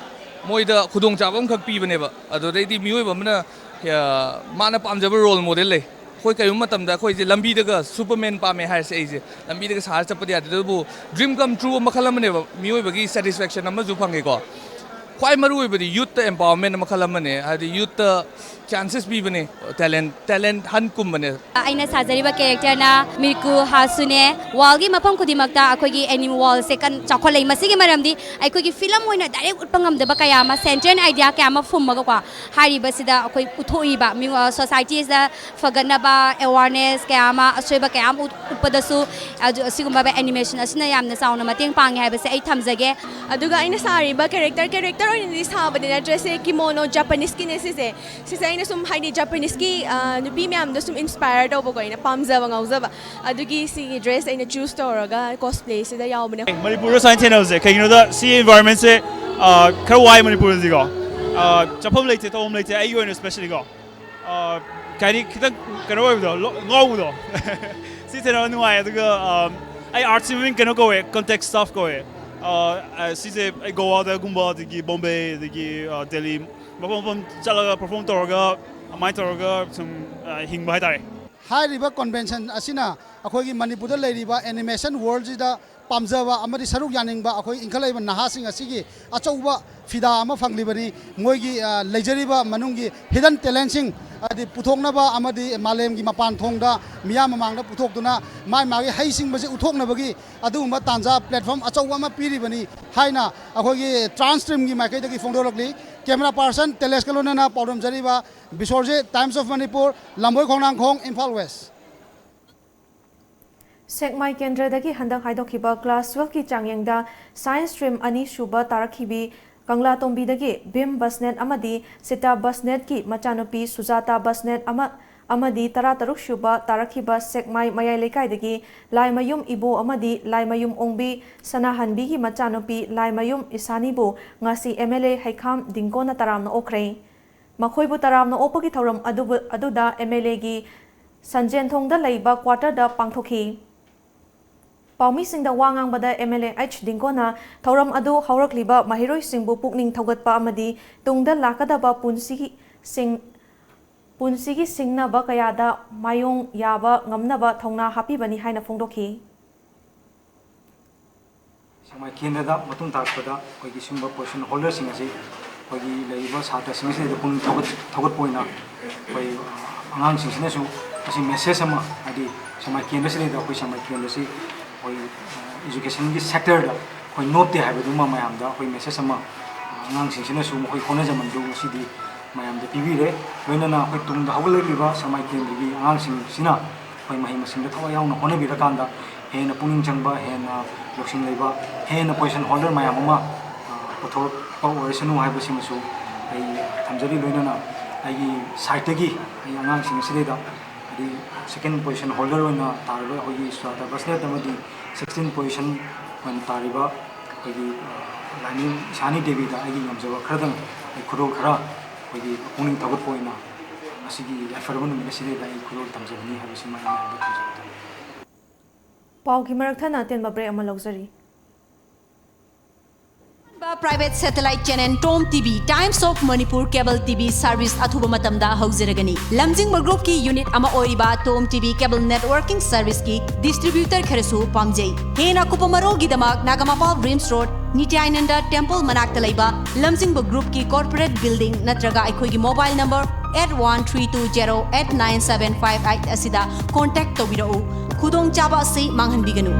ꯃꯣꯏꯗ ꯈꯨꯗꯣꯡꯆꯥꯕ ꯑꯃꯈꯛ ꯄꯤꯕꯅꯦꯕ꯫ ꯑꯗꯨꯗꯩꯗꯤ ꯃꯤꯑꯣꯏꯕ ꯑꯃꯅ, ꯑ, ꯃꯥꯅ ꯄꯥꯝꯖꯕ role model ꯂꯩ꯫ ꯑꯩꯈꯣꯏ ꯀꯔꯤꯒꯨꯝꯕ ꯃꯇꯝꯗ ꯑꯩꯈꯣꯏꯁꯦ ꯂꯝꯕꯤꯗꯒ Superman ꯄꯥꯝꯃꯦ ꯍꯥꯏꯔꯁꯦ, ꯑꯩꯁꯦ ꯂꯝꯕꯤꯗꯒ ꯁꯥꯔ ꯆꯠꯄꯗꯤ ꯌꯥꯗꯦ, ꯑꯗꯨꯕꯨ dream come true ꯃꯈꯜ ꯑꯃꯅꯦꯕ, ꯃꯤꯑꯣꯏꯕꯒꯤ satisfaction ꯑꯃꯁꯨ ꯐꯪꯉꯦꯀꯣ꯫ ꯈ꯭ꯋꯥꯏ ꯃꯔꯨ ꯑꯣꯏꯕꯗꯤ youthꯇ empowerment ꯃꯈꯜ ꯑꯃꯅꯦ, ꯍꯥꯏꯗꯤ youthꯇ chances ꯄꯤꯕꯅꯦ, talent, talent huntꯀꯨꯝꯕꯅꯦ꯫ ꯑꯩꯅ ꯁꯥꯖꯔꯤꯕ characterꯅ ꯃꯤꯔꯀꯨ ꯍꯥꯁꯨꯅꯦ꯫ Worldꯒꯤ ꯃꯐꯝ ꯈꯨꯗꯤꯡꯃꯛꯇ ꯑꯩꯈꯣꯏꯒꯤ anime worldꯁꯦ ꯀꯟ ꯆꯥꯎꯈꯠꯂꯛꯏ꯫ ꯃꯁꯤꯒꯤ ꯃꯔꯝꯗꯤ ꯑꯩꯈꯣꯏꯒꯤ film ꯑꯣꯏꯅ direct ꯎꯠꯄ ꯉꯝꯗꯕ ꯀꯌꯥ ꯑꯃ, sentient idea ꯀꯌꯥ ꯑꯃ ꯐꯨꯝꯃꯒꯀꯣ, ꯍꯥꯏꯔꯤꯕꯁꯤꯗ ꯑꯩꯈꯣꯏ ꯎꯠꯊꯣꯛꯏꯕ, ꯃꯤ-, ꯑ, societyꯁꯤꯗ ꯐꯒꯠꯅꯕ awareness ꯀꯌꯥ ꯑꯃ, ꯑꯁꯣꯏꯕ ꯀꯌꯥ ꯑꯃ ꯎꯠ-, ꯎꯠꯄꯗꯁꯨ ꯑꯗꯨ, ꯑꯁꯤꯒꯨꯝꯕ animation ꯑꯁꯤꯅ ꯌꯥꯝꯅ ꯆꯥꯎꯅ ꯃꯇꯦꯡ ꯄꯥꯡꯉꯦ ꯍꯥꯏꯕꯁꯦ ꯑꯩ ꯊꯝꯖꯒꯦ꯫ ꯑꯗꯨꯒ ꯑꯩꯅ ꯁꯥꯔꯤꯕ character, character ꯃꯔꯨ ꯑꯣꯏꯅꯗꯤ ꯁꯥꯕꯗꯤ ꯅꯠꯇ꯭ꯔꯦ, ꯁꯦ ꯀꯤꯃꯣꯅꯣ ꯖꯄꯥꯅꯤꯁꯀꯤꯅꯦ ꯁꯤꯁꯦ꯫ ꯁꯤꯁꯦ ꯑꯩꯅ ꯁꯨꯝ ꯍꯥꯏꯗꯤ ꯖꯄꯥꯅꯤꯁꯀꯤ, ꯑ, ꯅꯨꯄꯤ ꯃꯌꯥꯝꯗꯣ ꯁꯨꯝ ꯏꯟꯁꯄꯥꯌꯔ ꯇꯧꯕꯀꯣ, ꯑꯩꯅ ꯄꯥꯝꯖꯕ ꯉꯥꯎꯖꯕ, ꯑꯗꯨꯒꯤ ꯁꯤꯒꯤ ꯗ꯭ꯔꯦꯁ ꯑꯩꯅ ꯆꯨꯁ ꯇꯧꯔꯒ ꯀꯣꯁꯄ꯭ꯂꯦꯁꯤꯗ ꯌꯥꯎꯕꯅꯦ꯫ ꯃꯅꯤꯄꯨꯔꯗ ꯁꯨꯃꯥꯏꯅ ꯊꯦꯡꯅꯕꯁꯦ ꯀꯩꯒꯤꯅꯣꯗ ꯁꯤ ꯏꯟꯚꯥꯏꯔꯣꯟꯃꯦꯟꯁꯦ, ꯑ, ꯈꯔ ꯋꯥꯏ ꯃꯅꯤꯄꯨꯔꯗꯗꯤꯀꯣ꯫ ꯑ, ꯆꯠꯐꯝ ꯂꯩꯇꯦ, ꯇꯧꯐꯝ ꯂꯩꯇꯦ, ꯑꯩꯒꯤ ꯑꯣꯏꯅ ꯁ꯭ꯄꯦꯁꯦꯜꯂꯤꯀꯣ꯫ ꯑ, ꯀꯩ ꯍꯥꯏꯅꯤ, ꯈꯤꯇꯪ ꯀꯩꯅꯣ ꯑꯣꯏꯕꯗꯣ, ꯂꯣ-, ꯉꯥꯎꯕꯗꯣ꯫ ꯁꯤ ꯊꯦꯡꯅꯕ ꯅꯨꯡꯉꯥꯏ꯫ ꯑꯗꯨꯒ, ꯑ, ꯑꯩ ꯑꯥꯔꯠꯁꯤ ꯃꯃꯤꯡ ꯀꯩꯅꯣ ꯀꯧꯋꯦ, ꯀꯣꯟꯇꯦꯛꯁ ꯁ꯭ꯇꯥꯐ ꯀꯧꯋꯦ꯫ ꯑ, ꯑ, ꯁꯤꯁꯦ ꯑꯩ ꯒꯣꯋꯥꯗꯒꯨꯝꯕ, ꯑꯗꯒꯤ ꯕꯣꯝꯕꯦ, ꯑꯗꯒꯤ, ꯑ, ꯗꯦꯜꯂꯤ, ꯃꯐꯝ ꯃꯐꯝ ꯆꯠꯂꯒ ꯄꯔꯐꯣꯔꯝ ꯇꯧꯔꯒ, ꯑꯗꯨꯃꯥꯏꯅ ꯇꯧꯔꯒ ꯁꯨꯝ, ꯑ, ꯍꯤꯡꯕ ꯍꯥꯏꯇꯥꯔꯦ꯫ ꯍꯥꯏꯔꯤꯕ ꯀꯣꯟꯚꯦꯟꯁꯟ ꯑꯁꯤꯅ ꯑꯩꯈꯣꯏꯒꯤ ꯃꯅꯤꯄꯨꯔꯗ ꯂꯩꯔꯤꯕ ꯑꯦꯅꯤꯃꯦꯁꯟ ꯋꯥꯔꯜꯁꯤꯗ ꯄꯥꯝꯖꯕ ꯑꯃꯗꯤ ꯁꯔꯨꯛ ꯌꯥꯅꯤꯡꯕ ꯑꯩꯈꯣꯏ ꯏꯟꯈꯠꯂꯛꯏꯕ ꯅꯍꯥꯁꯤꯡ ꯑꯁꯤꯒꯤ ꯑꯆꯧꯕ ꯐꯤꯗꯥ ꯑꯃ ꯐꯪꯂꯤꯕꯅꯤ꯫ ꯃꯣꯏꯒꯤ, ꯑ, ꯂꯩꯖꯔꯤꯕ ꯃꯅꯨꯡꯒꯤ ꯍꯤꯗꯟ ꯇꯦꯂꯦꯟꯁꯤꯡ, ꯍꯥꯏꯗꯤ ꯄꯨꯊꯣꯛꯅꯕ ꯑꯃꯗꯤ ꯃꯥꯂꯦꯝꯒꯤ ꯃꯄꯥꯟ ꯊꯣꯡꯗ ꯃꯤꯌꯥꯝ ꯃꯃꯥꯡꯗ ꯄꯨꯊꯣꯛꯇꯨꯅ ꯃꯥꯒꯤ ꯃꯥꯒꯤ ꯍꯩꯁꯤꯡꯕꯁꯤ ꯎꯠꯊꯣꯛꯅꯕꯒꯤ ꯑꯗꯨꯒꯨꯝꯕ ꯇꯥꯟꯖꯥ ꯄ꯭ꯂꯦꯠꯐꯣꯝ ꯑꯆꯧꯕ ꯑꯃ ꯄꯤꯔꯤꯕꯅꯤ ꯍꯥꯏꯅ ꯑꯩꯈꯣꯏꯒꯤ ꯇ꯭ꯔꯥꯟꯁ ꯁ꯭ꯇ꯭ꯔꯤꯝꯒꯤ ꯃꯥꯏꯀꯩꯗꯒꯤ ꯐꯣꯡꯗꯣꯔꯛꯂꯤ꯫ ꯀꯦꯃꯦꯔꯥ ꯄꯥꯔꯁꯟ ꯇꯦꯂꯦꯁꯀ ꯂꯣꯏꯅꯅ ꯄꯥꯎꯗꯝꯖꯔꯤꯕ Bishorjit, Times of Manipur, Lamboi Khongnangkhong, Imphal west. ꯁꯦꯛꯃꯥꯏ ꯀꯦꯟꯗ꯭ꯔꯗꯒꯤ ꯍꯟꯗꯛ ꯍꯥꯏꯗꯣꯛꯈꯤꯕ ꯀ꯭ꯂꯥꯁ ꯇꯨꯋꯦꯜꯐꯀꯤ ꯆꯥꯡꯌꯦꯡꯗ ꯁꯥꯏꯟꯁ ꯁ꯭ꯇ꯭ꯔꯤꯝ ꯑꯅꯤ ꯁꯨꯕ ꯇꯥꯔꯛꯈꯤꯕꯤ ꯀꯪꯂꯥꯇꯣꯝꯕꯤꯗꯒꯤ ꯚꯤꯝ ꯕꯁꯅꯦꯠ ꯑꯃꯗꯤ ꯁꯤꯇꯥ ꯕꯁꯅꯦꯠꯀꯤ ꯃꯆꯥꯅꯨꯄꯤ ꯁꯨꯖꯥꯇꯥ ꯕꯁꯅꯦꯠ ꯑꯃ, ꯑꯃꯗꯤ ꯇꯔꯥꯇꯔꯨꯛ ꯁꯨꯕ ꯇꯥꯔꯛꯈꯤꯕ ꯁꯦꯛꯃꯥꯏ ꯃꯌꯥꯏ ꯂꯩꯀꯥꯏꯗꯒꯤ ꯂꯥꯏꯃꯌꯨꯝ ꯏꯕꯣ ꯑꯃꯗꯤ ꯂꯥꯏꯃꯌꯨꯝ ꯑꯣꯡꯕꯤ ꯁꯅꯥꯍꯟꯕꯤꯒꯤ ꯃꯆꯥꯅꯨꯄꯤ ꯂꯥꯏꯃꯌꯨꯝ ꯏꯁꯥꯅꯤꯕꯨ ꯉꯁꯤ ꯑꯦꯝ ꯑꯦꯜ ꯑꯦ ꯍꯩꯈꯥꯝ ꯗꯤꯡꯀꯣꯅ ꯇꯔꯥꯝꯅ ꯑꯣꯛꯈ꯭ꯔꯦ꯫ ꯃꯈꯣꯏꯕꯨ ꯇꯔꯥꯝꯅ ꯑꯣꯛꯄꯒꯤ ꯊꯧꯔꯝ ꯑꯗꯨꯕꯨ, ꯑꯗꯨꯗ ꯑꯦꯝ ꯑꯦꯜ ꯑꯦꯒꯤ ꯁꯟꯖꯦꯟꯊꯣꯡꯗ ꯂꯩꯕ ꯀ꯭ꯋꯥꯇꯔꯗ ꯄꯥꯡꯊꯣꯛꯈꯤ꯫ ꯄꯥꯎꯃꯤꯁꯤꯡꯗ ꯋꯥ ꯉꯥꯡꯕꯗ ꯑꯦꯝ ꯑꯦꯜ ꯑꯦ ꯑꯩꯆ ꯗꯤꯡꯀꯣꯅ ꯊꯧꯔꯝ ꯑꯗꯨ ꯍꯧꯔꯛꯂꯤꯕ ꯃꯍꯩꯔꯣꯏꯁꯤꯡꯕꯨ ꯄꯨꯛꯅꯤꯡ ꯊꯧꯒꯠꯄ ꯑꯃꯗꯤ ꯇꯨꯡꯗ ꯂꯥꯛꯀꯗꯕ ꯄꯨꯟꯁꯤꯒꯤ ꯁꯤꯡ-, ꯄꯨꯟꯁꯤꯒꯤ ꯁꯤꯡꯅꯕ ꯀꯌꯥꯗ ꯃꯥꯌꯣꯡ ꯌꯥꯕ ꯉꯝꯅꯕ ꯊꯧꯅꯥ ꯍꯥꯞꯄꯤꯕꯅꯤ ꯍꯥꯏꯅ ꯐꯣꯡꯗꯣꯛꯈꯤ꯫ ꯁꯦꯛꯃꯥꯏ ꯀꯦꯟꯗ꯭ꯔꯗ ꯃꯇꯨꯡ ꯇꯥꯔꯛꯄꯗ ꯑꯩꯈꯣꯏꯒꯤ ꯁꯤꯒꯨꯝꯕ ꯄꯣꯖꯤꯁꯟ ꯍꯣꯜꯗꯔꯁꯤꯡ ꯑꯁꯤ ꯑꯩꯈꯣꯏꯒꯤ ꯂꯩꯔꯤꯕ ꯁꯥꯇ꯭ꯔꯁꯤꯡ ꯑꯁꯤꯗ ꯄꯨꯛꯅꯤꯡ ꯊꯧꯒꯠ-, ꯊꯧꯒꯠꯄ ꯑꯣꯏꯅ ꯑꯩꯈꯣꯏ, ꯑ, ꯑꯉꯥꯡꯁꯤꯡꯁꯤꯅꯁꯨ ꯃꯁꯤ ꯃꯦꯁꯦꯖ ꯑꯃ, ꯍꯥꯏꯗꯤ ꯁꯦꯛꯃꯥꯏ ꯀꯦꯟꯗ꯭ꯔꯁꯤꯗꯩꯗ ꯑꯩꯈꯣꯏ ꯁꯦꯛꯃꯥꯏ ꯀꯦꯟꯗ꯭ꯔꯁꯤ ꯑꯩꯈꯣꯏ, ꯑ, ꯏꯖꯨꯀꯦꯁꯟꯒꯤ ꯁꯦꯛꯇꯔꯗ ꯑꯩꯈꯣꯏ ꯅꯣꯞꯇꯦ ꯍꯥꯏꯕꯗꯨꯃ ꯃꯌꯥꯝꯗ ꯑꯩꯈꯣꯏ ꯃꯦꯁꯦꯖ ꯑꯃ, ꯑ, ꯑꯉꯥꯡꯁꯤꯡꯁꯤꯅꯁꯨ ꯃꯈꯣꯏ ꯍꯣꯠꯅꯖꯃꯟꯗꯨ ꯉꯁꯤꯗꯤ ꯃꯌꯥꯝꯗ ꯄꯤꯕꯤꯔꯦ꯫ ꯂꯣꯏꯅꯅ ꯑꯩꯈꯣꯏ ꯇꯨꯡꯗ ꯍꯧꯒꯠꯂꯛꯂꯤꯕ ꯁꯦꯛꯃꯥꯏ ꯀꯦꯟꯗ꯭ꯔꯒꯤ ꯑꯉꯥꯡꯁꯤꯡꯁꯤꯅ ꯑꯩꯈꯣꯏ ꯃꯍꯩ ꯃꯁꯤꯡꯗ ꯊꯋꯥꯏ ꯌꯥꯎꯅ ꯍꯣꯠꯅꯕꯤꯔꯀꯥꯟꯗ ꯍꯦꯟꯅ ꯄꯨꯛꯅꯤꯡ ꯆꯪꯕ, ꯍꯦꯟꯅ ꯂꯧꯁꯤꯡ ꯂꯩꯕ, ꯍꯦꯟꯅ ꯄꯣꯖꯤꯁꯟ ꯍꯣꯜꯗꯔ ꯃꯌꯥꯝ ꯑꯃ, ꯑ, ꯄꯨꯊꯣꯔꯛ-, ꯑꯣꯏꯔꯁꯅꯨ ꯍꯥꯏꯕꯁꯤꯃꯁꯨ ꯑꯩ ꯊꯝꯖꯔꯤ꯫ ꯂꯣꯏꯅꯅ ꯑꯩꯒꯤ ꯁꯥꯏꯠꯇꯒꯤ ꯑꯩ ꯑꯉꯥꯡꯁꯤꯡ ꯑꯁꯤꯗꯩꯗ ꯍꯥꯏꯗꯤ ꯁꯦꯀꯦꯟ ꯄꯣꯖꯤꯁꯟ ꯍꯣꯜꯗꯔ ꯑꯣꯏꯅ ꯇꯥꯔꯤꯕ ꯑꯩꯈꯣꯏꯒꯤ ꯁꯨꯖꯥꯇꯥ ꯕꯁꯅꯦꯠ ꯑꯃꯗꯤ ꯁꯤꯛꯁꯇꯤꯟ ꯄꯣꯖꯤꯁꯟ ꯑꯣꯏꯅ ꯇꯥꯔꯤꯕ ꯑꯩꯈꯣꯏꯒꯤ ꯂꯥꯏꯅꯤꯡ ꯏꯁꯥꯅꯤ ꯗꯦꯕꯤꯗ ꯑꯩꯒꯤ ꯉꯝꯖꯕ ꯈꯔꯗꯪ ꯑꯩ ꯈꯨꯗꯣꯜ ꯈꯔ ꯑꯩꯈꯣꯏꯒꯤ ꯄꯨꯛꯅꯤꯡ ꯊꯧꯒꯠꯄ ꯑꯣꯏꯅ ꯉꯁꯤꯒꯤ ꯌꯥꯏꯐꯔꯕ ꯅꯨꯃꯤꯠ ꯑꯁꯤꯗꯩꯗ ꯑꯩ ꯈꯨꯗꯣꯜ ꯇꯝꯖꯕꯅꯤ ꯍꯥꯏꯕꯁꯤꯃ ꯑꯩꯅ ꯍꯥꯏꯕ ꯊꯝꯖꯕ ꯊꯝꯖꯒꯦ꯫ ꯄꯥꯎꯒꯤ ꯃꯔꯛ ꯊꯠꯅ ꯑꯇꯦꯟꯕ ꯕ꯭ꯔꯦꯛ ꯑꯃ ꯂꯧꯖꯔꯤ꯫ ꯑꯍꯥꯟꯕ private satellite channel Tom TV, Times of Manipur cable TV service ꯑꯊꯨꯕ ꯃꯇꯝꯗ ꯍꯧꯖꯔꯒꯅꯤ꯫ ꯂꯝꯖꯤꯡꯕ ꯒ꯭ꯔꯨꯞꯀꯤ ꯌꯨꯅꯤꯠ ꯑꯃ ꯑꯣꯏꯔꯤꯕ Tom TV cable networking serviceꯀꯤ distributor ꯈꯔꯁꯨ ꯄꯥꯝꯖꯩ꯫ ꯍꯦꯟꯅ ꯑꯀꯨꯞꯄ ꯃꯔꯣꯜꯒꯤꯗꯃꯛ ꯅꯥꯒꯥꯃꯄꯥꯜ ꯔꯤꯝꯁ ꯔꯣꯗ, ꯅꯤꯇ꯭ꯌꯥꯅꯟꯗ ꯇꯦꯝꯄꯜ ꯃꯅꯥꯛꯇ ꯂꯩꯕ ꯂꯝꯖꯤꯡꯕ ꯒ꯭ꯔꯨꯞꯀꯤ corporate building ꯅꯠꯇ꯭ꯔꯒ ꯑꯩꯈꯣꯏꯒꯤ mobile number eight one three two zero eight nine seven five eight ꯑꯁꯤꯗ contact ꯇꯧꯕꯤꯔꯛꯎ꯫ ꯈꯨꯗꯣꯡꯆꯥꯕ ꯑꯁꯤ ꯃꯥꯡꯍꯟꯕꯤꯒꯅꯨ꯫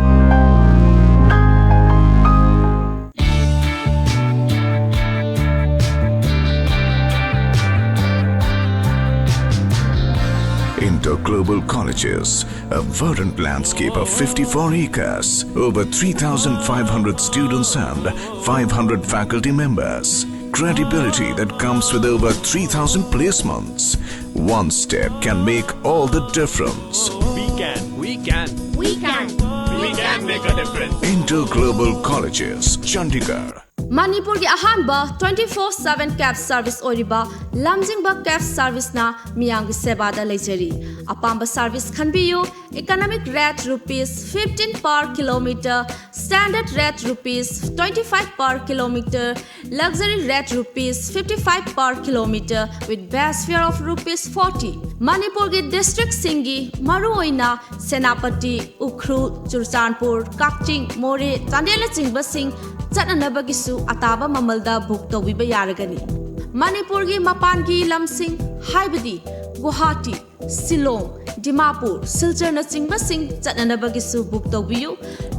Interglobal Colleges, a verdant landscape of fifty-four acres, over three thousand five hundred students and five hundred faculty members. Credibility that comes with over three thousand placements. One step can make all the difference. We can. We can. We can. We can make a difference. Interglobal Colleges, Chandigarh. ꯃꯅꯤꯄꯨꯔꯒꯤ ꯑꯍꯥꯟꯕ twenty four seven cab service ꯑꯣꯏꯔꯤꯕ ꯂꯝꯖꯤꯡꯕ cab serviceꯅ ꯃꯤꯌꯥꯝꯒꯤ ꯁꯦꯕꯥꯗ ꯂꯩꯖꯔꯤ꯫ ꯑꯄꯥꯝꯕ service ꯈꯟꯕꯤꯌꯨ꯫ Economic rate rupees fifteen per kilometer, standard rate rupees twenty five per kilometer, luxury rate rupees fifty five per kilometer with base fare of rupees forty꯫ ꯃꯅꯤꯄꯨꯔꯒꯤ districtꯁꯤꯡꯒꯤ ꯃꯔꯨꯑꯣꯏꯅ ꯁꯦꯅꯥꯄꯇꯤ, ꯎꯈ꯭ꯔꯨꯜ, ꯆꯨꯔꯆꯥꯟꯄꯨꯔ, ꯀꯛꯆꯤꯡ, ꯃꯣꯔꯦ, ꯆꯥꯟꯗꯦꯜꯅꯆꯤꯡꯕꯁꯤꯡ ꯆꯠꯅꯅꯕꯒꯤꯁꯨ ꯑꯇꯥꯕ ꯃꯃꯜꯗ book ꯇꯧꯕꯤꯕ ꯌꯥꯔꯒꯅꯤ꯫ ꯃꯅꯤꯄꯨꯔꯒꯤ ꯃꯄꯥꯟꯒꯤ ꯂꯝꯁꯤꯡ ꯍꯥꯏꯕꯗꯤ ꯒꯨꯋꯥꯍꯥꯇꯤ, ꯁꯤꯂꯣꯡ, ꯗꯤꯃꯥꯄꯨꯔ, ꯁꯤꯜꯆꯔꯅꯆꯤꯡꯕꯁꯤꯡ ꯆꯠꯅꯅꯕꯒꯤꯁꯨ book ꯇꯧꯕꯤꯌꯨ꯫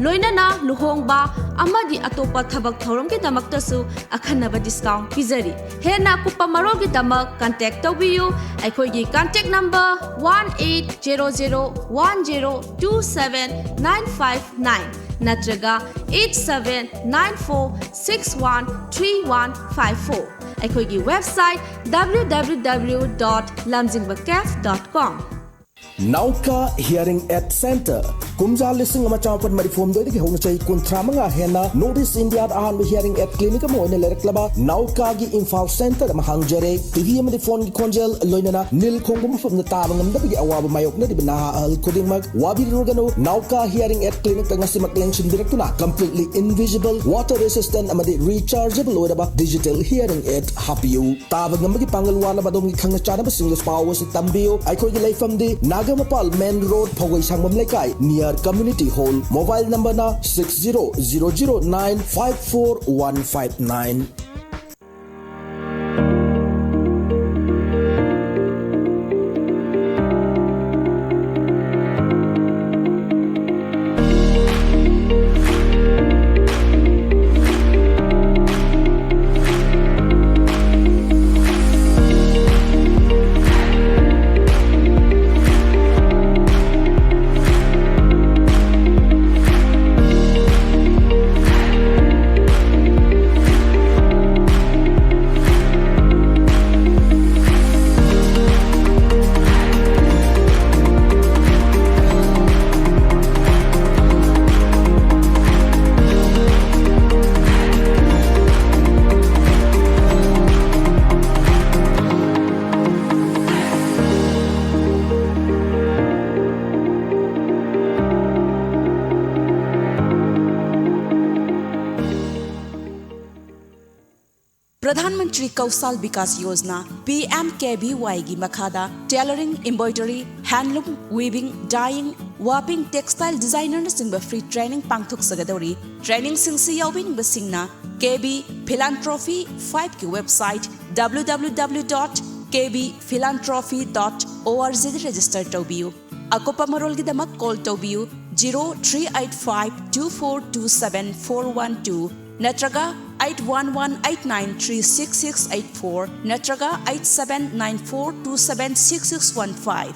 ꯂꯣꯏꯅꯅ ꯂꯨꯍꯣꯡꯕ ꯑꯃꯗꯤ ꯑꯇꯣꯞꯄ ꯊꯕꯛ ꯊꯧꯔꯝꯒꯤꯗꯃꯛꯇꯁꯨ ꯑꯈꯟꯅꯕ discount ꯄꯤꯖꯔꯤ꯫ ꯍꯦꯟꯅ ꯑꯀꯨꯞꯄ ꯃꯔꯣꯜꯒꯤꯗꯃꯛ contact ꯇꯧꯕꯤꯌꯨ꯫ ꯑꯩꯈꯣꯏꯒꯤ contact number one eight zero zero one zero two seven nine five nine꯫ ꯅꯠꯇ꯭ꯔꯒ eight seven nine four six one three one five four꯫ ꯑꯩꯈꯣꯏꯒꯤ website W W W dot lamjingba cafe dot com꯫ ꯅꯥꯎꯀꯥ hearing ꯑꯦꯗ centre. ꯀꯨꯝꯖꯥ ꯂꯤꯁꯤꯡ ꯑꯃ ꯆꯥꯃꯥꯄꯟ ꯃꯔꯤꯐꯨ ꯍꯨꯝꯗꯣꯏꯗꯒꯤ ꯍꯧꯅ ꯆꯍꯤ ꯀꯨꯟꯊ꯭ꯔꯥ ꯃꯉꯥ ꯍꯦꯟꯅ ꯅꯣꯔꯠ ꯏꯁ ꯏꯟꯗꯤꯌꯥꯗ ꯑꯍꯥꯟꯕ ꯍꯤꯌꯔꯤꯡ ꯑꯦꯗ ꯀ꯭ꯂꯤꯅꯤꯛ ꯑꯃ ꯑꯣꯏꯅ ꯂꯩꯔꯛꯂꯕ ꯅꯥꯎꯀꯥꯒꯤ ꯏꯝꯐꯥꯜ ꯁꯦꯟꯇꯔ ꯑꯃ ꯍꯥꯡꯖꯔꯦ꯫ ꯇꯤꯚꯤ ꯑꯃꯗꯤ ꯐꯣꯟꯒꯤ ꯈꯣꯟꯖꯦꯜ, ꯂꯣꯏꯅꯅ ꯅꯤꯜ ꯈꯣꯡꯕ ꯃꯐꯝꯗ ꯇꯥꯕ ꯉꯝꯗꯕꯒꯤ ꯑꯋꯥꯕ ꯃꯥꯌꯣꯛꯅꯔꯤꯕ ꯅꯍꯥ ꯑꯍꯜ ꯈꯨꯗꯤꯡꯃꯛ ꯋꯥꯕꯤꯔꯨꯔꯒꯅꯨ꯫ ꯅꯥꯎꯀꯥ ꯍꯤꯌꯔꯤꯡ ꯑꯦꯗ ꯀ꯭ꯂꯤꯅꯤꯛꯇ ꯉꯁꯤꯃꯛ ꯂꯦꯡꯁꯤꯟꯕꯤꯔꯛꯇꯨꯅ completely invisible, water resistant ꯑꯃꯗꯤ rechargeable ꯑꯣꯏꯔꯕ digital hearing aid ꯍꯥꯞꯄꯤꯌꯨ꯫ ꯇꯥꯕ ꯉꯝꯕꯒꯤ ꯄꯥꯡꯒꯜ ꯋꯥꯠꯂꯕ ꯑꯗꯣꯝꯒꯤ ꯈꯪꯅ ꯆꯥꯟꯅꯕꯁꯤꯡꯒ ꯄꯥꯎ ꯑꯁꯤ ꯇꯝꯕꯤꯌꯨ꯫ ꯑꯩꯈꯣꯏꯒꯤ ꯂꯩꯐꯝꯗꯤ ꯅꯥꯒꯥꯃꯄꯥꯜ ꯃꯦꯟ ꯔꯣꯗ, ꯐꯧꯒꯩ ꯁꯪꯕꯝ ꯂꯩꯀꯥꯏ, near community hall꯫ Mobile number ꯅ six zero zero zero nine five four one five nine꯫ Pradhan Mantri ꯀꯧꯁꯥꯜ Vikas Yojana, P M K V Y ꯒꯤ ꯃꯈꯥꯗ tailoring, embroidery, handloom, weaving, dyeing, warping, textile designer ꯅꯆꯤꯡꯕ free training ꯄꯥꯡꯊꯣꯛꯆꯒꯗꯧꯔꯤ꯫ Training ꯁꯤꯡꯁꯤ ꯌꯥꯎꯕꯤꯅꯤꯡꯕꯁꯤꯡꯅ K B Philanthropy five ꯀꯤ website W W W dot K B philanthropy dot org ꯗ register ꯇꯧꯕꯤꯌꯨ꯫ ꯑꯀꯨꯞꯄ ꯃꯔꯣꯜꯒꯤꯗꯃꯛ call ꯇꯧꯕꯤꯌꯨ zero three eight five two four two seven four one two ꯅꯠꯇ꯭ꯔꯒ eight one one eight nine three six six eight four ꯅꯠꯇ꯭ꯔꯒ eight seven nine four two seven six six one five꯫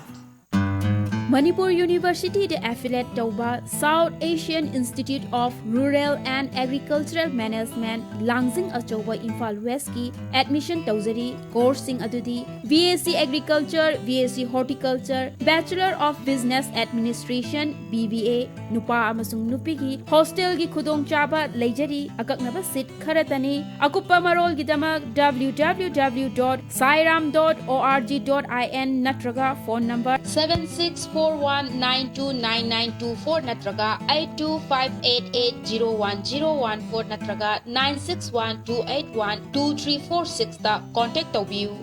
Manipur ꯌꯨꯅꯤꯚꯔꯁꯤꯇꯤꯗ ꯑꯦꯐꯤꯂꯦꯠ ꯇꯧꯕ South Asian Institute of Rural and Agricultural Management, ꯂꯥꯡꯖꯤꯡ ꯑꯆꯧꯕ, ꯏꯝꯐꯥꯜ ꯋꯦꯁꯀꯤ admission ꯇꯧꯖꯔꯤ꯫ ꯀꯣꯔꯁꯁꯤꯡ ꯑꯗꯨꯗꯤ BSc Agriculture, BSc Horticulture, Bachelor of Business Administration, BBA, ꯅꯨꯄꯥ ꯑꯃꯁꯨꯡ ꯅꯨꯄꯤꯒꯤ ꯍꯣꯁꯇꯦꯜꯒꯤ ꯈꯨꯗꯣꯡꯆꯥꯕ ꯂꯩꯖꯔꯤ꯫ ꯑꯀꯛꯅꯕ ꯁꯤꯠ ꯈꯔꯇꯅꯤ꯫ ꯑꯀꯨꯞꯄ ꯃꯔꯣꯜꯒꯤꯗꯃꯛ W W W dot sairam dot org dot in ꯅꯠꯇ꯭ꯔꯒ phone number seven six four one nine two nine nine two four ꯅꯠꯇ꯭ꯔꯒ eight two five eight eight zero one zero one four ꯅꯠꯇ꯭ꯔꯒ nine six one two eight one two three four six ꯇ contact ꯇꯧꯕꯤꯌꯨ꯫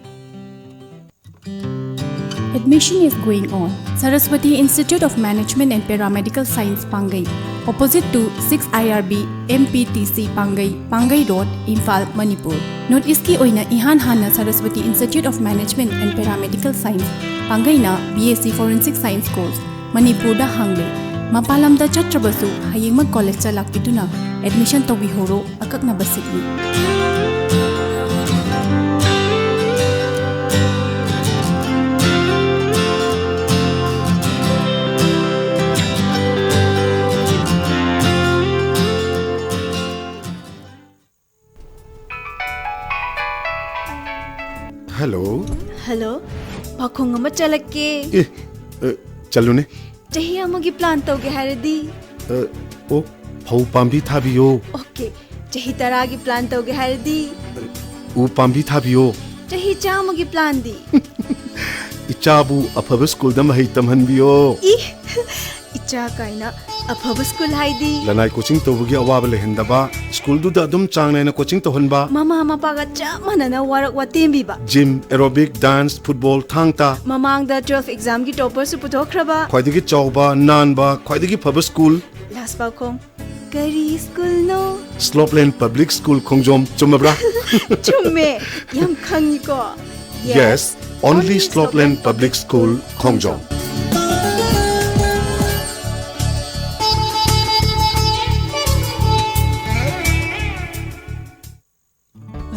Admission is going on. Saraswati Institute of Management and Paramedical Science, ꯄꯥꯡꯒꯩ, opposite to six I R B M P T C Pangei, Pangei road, Imphal, Manipur. North ꯏꯁꯀꯤ ꯑꯣꯏꯅ ꯏꯍꯥꯟ ꯍꯥꯟꯅ Saraswati Institute of Management and Paramedical Science, ꯄꯥꯡꯒꯩꯅ BSc Forensic Science course ꯃꯅꯤꯄꯨꯔꯗ ꯍꯥꯡꯂꯦ꯫ ꯃꯄꯥꯟ ꯂꯝꯗ ꯆꯠꯇ꯭ꯔꯕꯁꯨ ꯍꯌꯦꯡꯃꯛ ꯀꯣꯂꯦꯖꯇ ꯂꯥꯛꯄꯤꯗꯨꯅ admission ꯇꯧꯕꯤꯍꯧꯔꯣ꯫ ꯑꯀꯛꯅꯕ ꯁꯤꯠꯅꯤ꯫ Hello. Hello. ꯄꯥꯈꯣꯡ ꯑꯃ ꯆꯠꯂꯛꯀꯦ꯫ ꯑꯦ, ꯑ, ꯆꯠꯂꯨꯅꯦ꯫ ꯆꯍꯤ ꯑꯃꯒꯤ ꯄ꯭ꯂꯥꯟ ꯇꯧꯒꯦ ꯍꯥꯏꯔꯗꯤ? ꯑ, ꯑꯣ, ꯐꯧ ꯄꯥꯝꯕꯤ ꯊꯥꯕꯤꯌꯣ꯫ ꯑꯣꯀꯦ꯫ ꯆꯍꯤ ꯇꯔꯥꯒꯤ ꯄ꯭ꯂꯥꯟ ꯇꯧꯒꯦ ꯍꯥꯏꯔꯗꯤ? ꯎ ꯄꯥꯝꯕꯤ ꯊꯥꯕꯤꯌꯣ꯫ ꯆꯍꯤ ꯆꯥꯝꯃꯒꯤ ꯄ꯭ꯂꯥꯟꯗꯤ? ꯏꯆꯥꯕꯨ ꯑꯐꯕ ꯁ꯭ꯀꯨꯜꯗ ꯃꯍꯩ ꯇꯝꯍꯟꯕꯤꯌꯣ꯫ ꯏ, ꯏꯆꯥ ꯀꯥꯏꯅ꯫ ꯑꯐꯕ ꯁ꯭ꯀꯨꯜ ꯍꯥꯏꯗꯤ? ꯂꯅꯥꯏ ꯀꯣꯆꯤꯡ ꯇꯧꯕꯒꯤ ꯑꯋꯥꯕ ꯂꯩꯍꯟꯗꯕ, ꯁ꯭ꯀꯨꯜꯗꯨꯗ ꯑꯗꯨꯝ ꯆꯥꯡ ꯅꯥꯏꯅ ꯀꯣꯆꯤꯡ ꯇꯧꯍꯟꯕ꯫ ꯃꯃꯥ ꯃꯄꯥꯒ ꯆꯞ ꯃꯥꯟꯅꯅ ꯋꯥꯔꯛ ꯋꯥꯇꯦꯝꯕꯤꯕ꯫ ꯖꯤꯝ, ꯑꯦꯔꯣꯕꯤꯛ, ꯗꯥꯟꯁ, ꯐꯨꯠꯕꯣꯜ, ꯊꯥꯡ ꯇꯥ꯫ ꯃꯃꯥꯡꯗ ꯇꯨꯋꯦꯜꯐ ꯑꯦꯛꯖꯥꯝꯒꯤ ꯇꯣꯄꯔꯁꯨ ꯄꯨꯊꯣꯛꯈ꯭ꯔꯕ꯫ ꯈ꯭ꯋꯥꯏꯗꯒꯤ ꯆꯥꯎꯕ, ꯅꯥꯟꯕ, ꯈ꯭ꯋꯥꯏꯗꯒꯤ ꯐꯕ ꯁ꯭ꯀꯨꯜ꯫ ꯂꯥꯁ ꯄꯥꯎꯈꯣꯡ꯫ ꯀꯔꯤ ꯁ꯭ꯀꯨꯜꯅꯣ? ꯁ꯭ꯂꯣꯞꯂꯦꯟ ꯄꯕ꯭ꯂꯤꯛ ꯁ꯭ꯀꯨꯜ ꯈꯣꯡꯖꯣꯝ, ꯆꯨꯝꯃꯕ꯭ꯔꯥ? ꯆꯨꯝꯃꯦ, ꯌꯥꯝ ꯈꯪꯉꯤꯀꯣ꯫ Yes, only Slopeland Public School, Khongjom.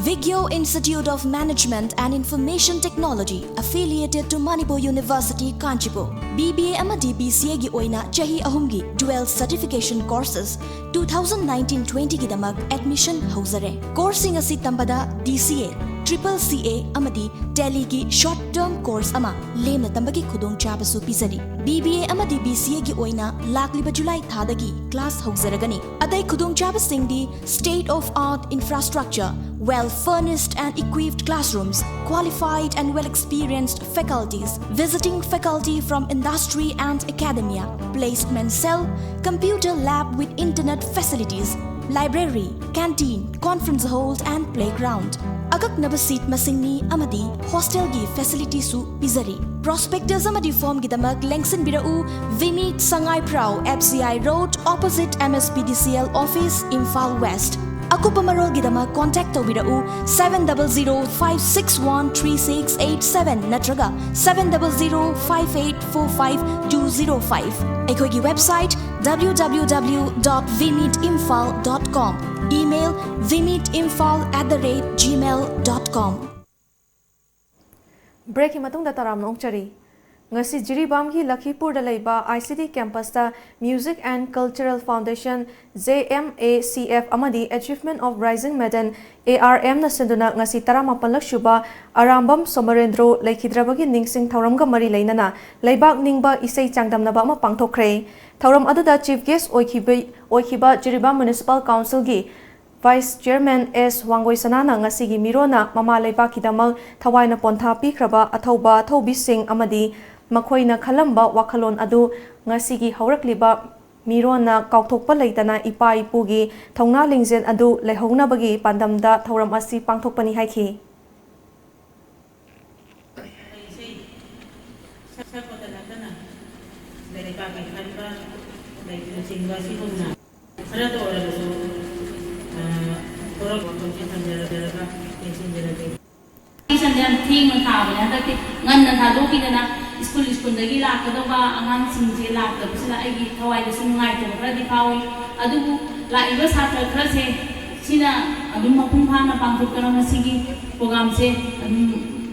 Vigyo Institute of Management and Information Technology, affiliated to Manipur University, Kanchipur. B B A ꯑꯃꯗꯤ B C A ꯒꯤ ꯑꯣꯏꯅ ꯆꯍꯤ ꯑꯍꯨꯝꯒꯤ dual certification courses two thousand nineteen twenty ꯒꯤꯗꯃꯛ admission ꯍꯧꯖꯔꯦ꯫ Courseꯁꯤꯡ ꯑꯁꯤ ꯇꯝꯕꯗ D C A, Triple C A ꯑꯃꯗꯤ Tallyꯒꯤ short term course ꯑꯃ ꯂꯦꯝꯅ ꯇꯝꯕꯒꯤ ꯈꯨꯗꯣꯡꯆꯥꯕꯁꯨ ꯄꯤꯖꯔꯤ꯫ B B A ꯑꯃꯗꯤ B C A ꯒꯤ ꯑꯣꯏꯅ ꯂꯥꯛꯂꯤꯕ July ꯊꯥꯗꯒꯤ class ꯍꯧꯖꯔꯒꯅꯤ꯫ ꯑꯇꯩ ꯈꯨꯗꯣꯡꯆꯥꯕꯁꯤꯡꯗꯤ state of art infrastructure, well furnished and equipped classrooms, qualified and well experienced faculties, visiting faculty from industry and academia, placement cell, computer lab with internet facilities, library, canteen, conference hall and playground꯫ ꯑꯀꯛꯅꯕ seat ꯃꯁꯤꯡꯅꯤ ꯑꯃꯗꯤ hostelꯒꯤ facilityꯁꯨ ꯄꯤꯖꯔꯤ꯫ Prospectus ꯑꯃꯗꯤ formꯒꯤꯗꯃꯛ ꯂꯦꯡꯁꯤꯟꯕꯤꯔꯛꯎ, Vimit, Sangai Pharao, F C I Road, opposite M S P D C L office, Imphal West꯫ ꯑꯀꯨꯞꯄ ꯃꯔꯣꯜꯒꯤꯗꯃꯛ contact ꯇꯧꯕꯤꯔꯛꯎ seven double zero five six one three six eight seven ꯅꯠꯇ꯭ꯔꯒ seven double zero five eight four five two zero five꯫ ꯑꯩꯈꯣꯏꯒꯤ website W W W dot vimit imphal dot com, email vimit imphal at the rate gmail dot com꯫ Breakꯀꯤ ꯃꯇꯨꯡꯗ ꯇꯔꯥꯝꯅ ꯑꯣꯛꯆꯔꯤ꯫ ꯉꯁꯤ ꯖꯤꯔꯤꯕꯥꯝꯒꯤ ꯂꯈꯤꯄꯨꯔꯗ ꯂꯩꯕ I C T campusꯇ Music and Cultural Foundation, J M A C F, ꯑꯃꯗꯤ Achievement of Rising Maiden, A R M ꯅ ꯁꯤꯟꯗꯨꯅ ꯉꯁꯤ ꯇꯔꯥꯃꯥꯄꯜꯂꯛ ꯁꯨꯕ ꯑꯔꯥꯝꯕꯝ ꯁꯣꯃꯔꯦꯟꯗ꯭ꯔꯣ ꯂꯩꯈꯤꯗ꯭ꯔꯕꯒꯤ ꯅꯤꯡꯁꯤꯡ ꯊꯧꯔꯝꯒ ꯃꯔꯤ ꯂꯩꯅꯅ ꯂꯩꯕꯥꯛ ꯅꯤꯡꯕ ꯏꯁꯩ ꯆꯥꯡꯗꯝꯅꯕ ꯑꯃ ꯄꯥꯡꯊꯣꯛꯈ꯭ꯔꯦ꯫ ꯊꯧꯔꯝ ꯑꯗꯨꯗ chief guest ꯑꯣꯏꯈꯤꯕ, ꯑꯣꯏꯈꯤꯕ Jiribam Municipal Councilꯒꯤ Vice Chairman S ꯋꯥꯡꯒꯣꯏꯁꯅꯥꯅ ꯉꯁꯤꯒꯤ ꯃꯤꯔꯣꯟꯅ ꯃꯃꯥ ꯂꯩꯕꯥꯛꯀꯤꯗꯃꯛ ꯊꯋꯥꯏꯅ ꯄꯣꯟꯊꯥ ꯄꯤꯈ꯭ꯔꯕ ꯑꯊꯧꯕ ꯑꯊꯧꯕꯤꯁꯤꯡ ꯑꯃꯗꯤ ꯃꯈꯣꯏꯅ ꯈꯜꯂꯝꯕ ꯋꯥꯈꯜꯂꯣꯟ ꯑꯗꯨ ꯉꯁꯤꯒꯤ ꯍꯧꯔꯛꯂꯤꯕ ꯃꯤꯔꯣꯟꯅ ꯀꯥꯎꯊꯣꯛꯄ ꯂꯩꯇꯅ ꯏꯄꯥ ꯏꯄꯨꯒꯤ ꯊꯧꯅꯥ ꯂꯤꯡꯖꯦꯜ ꯑꯗꯨ ꯂꯩꯍꯧꯅꯕꯒꯤ ꯄꯥꯟꯗꯝꯗ ꯊꯧꯔꯝ ꯑꯁꯤ ꯄꯥꯡꯊꯣꯛꯄꯅꯤ ꯍꯥꯏꯈꯤ꯫ ꯏꯁꯩ ꯁꯛꯄꯇ ꯅꯠꯇꯅ ꯂꯩꯕꯥꯛꯀꯤ ꯈꯟꯕ ꯂꯩꯕꯅꯆꯤꯡꯕ ꯑꯁꯤꯒꯨꯝꯅ ꯈꯔꯇ ꯑꯣꯏꯔꯕꯁꯨ, ꯑ, ꯊꯣꯔꯛꯄ ꯋꯥꯐꯝꯁꯤ ꯊꯝꯖꯔꯒ ꯇꯦꯟꯁꯤꯟꯖꯔꯒꯦ꯫ Admission ꯌꯥꯝ ꯊꯦꯡꯅ ꯊꯥꯕꯅꯦ, ꯍꯟꯗꯛꯇꯤ ꯉꯟꯅ ꯊꯥꯗꯣꯛꯈꯤꯗꯅ ꯁ꯭ꯀꯨꯜ ꯁ꯭ꯀꯨꯜꯗꯒꯤ ꯂꯥꯛꯀꯗꯧꯕ ꯑꯉꯥꯡꯁꯤꯡꯁꯦ ꯂꯥꯛꯇꯕꯁꯤꯅ ꯑꯩꯒꯤ ꯊꯋꯥꯏꯗꯁꯨ ꯅꯨꯡꯉꯥꯏꯇꯕ ꯈꯔꯗꯤ ꯐꯥꯎꯏ꯫ ꯑꯗꯨꯕꯨ ꯂꯥꯛꯏꯕ ꯁꯥꯇ꯭ꯔ ꯈꯔꯁꯦ ꯁꯤꯅ ꯑꯗꯨꯝ ꯃꯄꯨꯡ ꯐꯥꯅ ꯄꯥꯡꯊꯣꯛꯇꯅ ꯃꯁꯤꯒꯤ ꯄ꯭ꯔꯣꯒꯥꯝꯁꯦ ꯑꯗꯨꯝ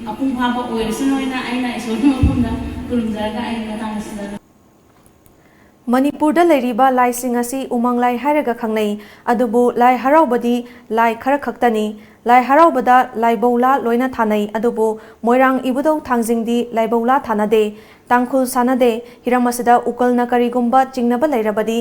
ꯃꯄꯨꯡ ꯐꯥꯕ ꯑꯣꯏꯔꯁꯅꯨ ꯍꯥꯏꯅ ꯑꯩꯅ ꯏꯁꯣꯔꯒꯤ ꯃꯐꯝꯗ ꯈꯨꯔꯨꯝꯖꯔꯒ ꯑꯩ ꯃꯇꯥꯡ ꯑꯁꯤꯗ ꯃꯅꯤꯄꯨꯔꯗ ꯂꯩꯔꯤꯕ ꯂꯥꯏꯁꯤꯡ ꯑꯁꯤ ꯎꯃꯪ ꯂꯥꯏ ꯍꯥꯏꯔꯒ ꯈꯪꯅꯩ꯫ ꯑꯗꯨꯕꯨ ꯂꯥꯏ ꯍꯔꯥꯎꯕꯗꯤ ꯂꯥꯏ ꯈꯔ ꯈꯛꯇꯅꯤ꯫ ꯂꯥꯏ ꯍꯔꯥꯎꯕꯗ ꯂꯥꯏꯕꯧꯂꯥ ꯂꯣꯏꯅ ꯊꯥꯅꯩ꯫ ꯑꯗꯨꯕꯨ ꯃꯣꯏꯔꯥꯡ ꯏꯕꯨꯙꯧ ꯊꯥꯡꯖꯤꯡꯗꯤ ꯂꯥꯏꯕꯧꯂꯥ ꯊꯥꯅꯗꯦ꯫ ꯇꯥꯡꯈꯨꯜ ꯁꯥꯟꯅꯗꯦ꯫ ꯍꯤꯔꯝ ꯑꯁꯤꯗ ꯎꯀꯜꯅ ꯀꯔꯤꯒꯨꯝꯕ ꯆꯤꯡꯅꯕ ꯂꯩꯔꯕꯗꯤ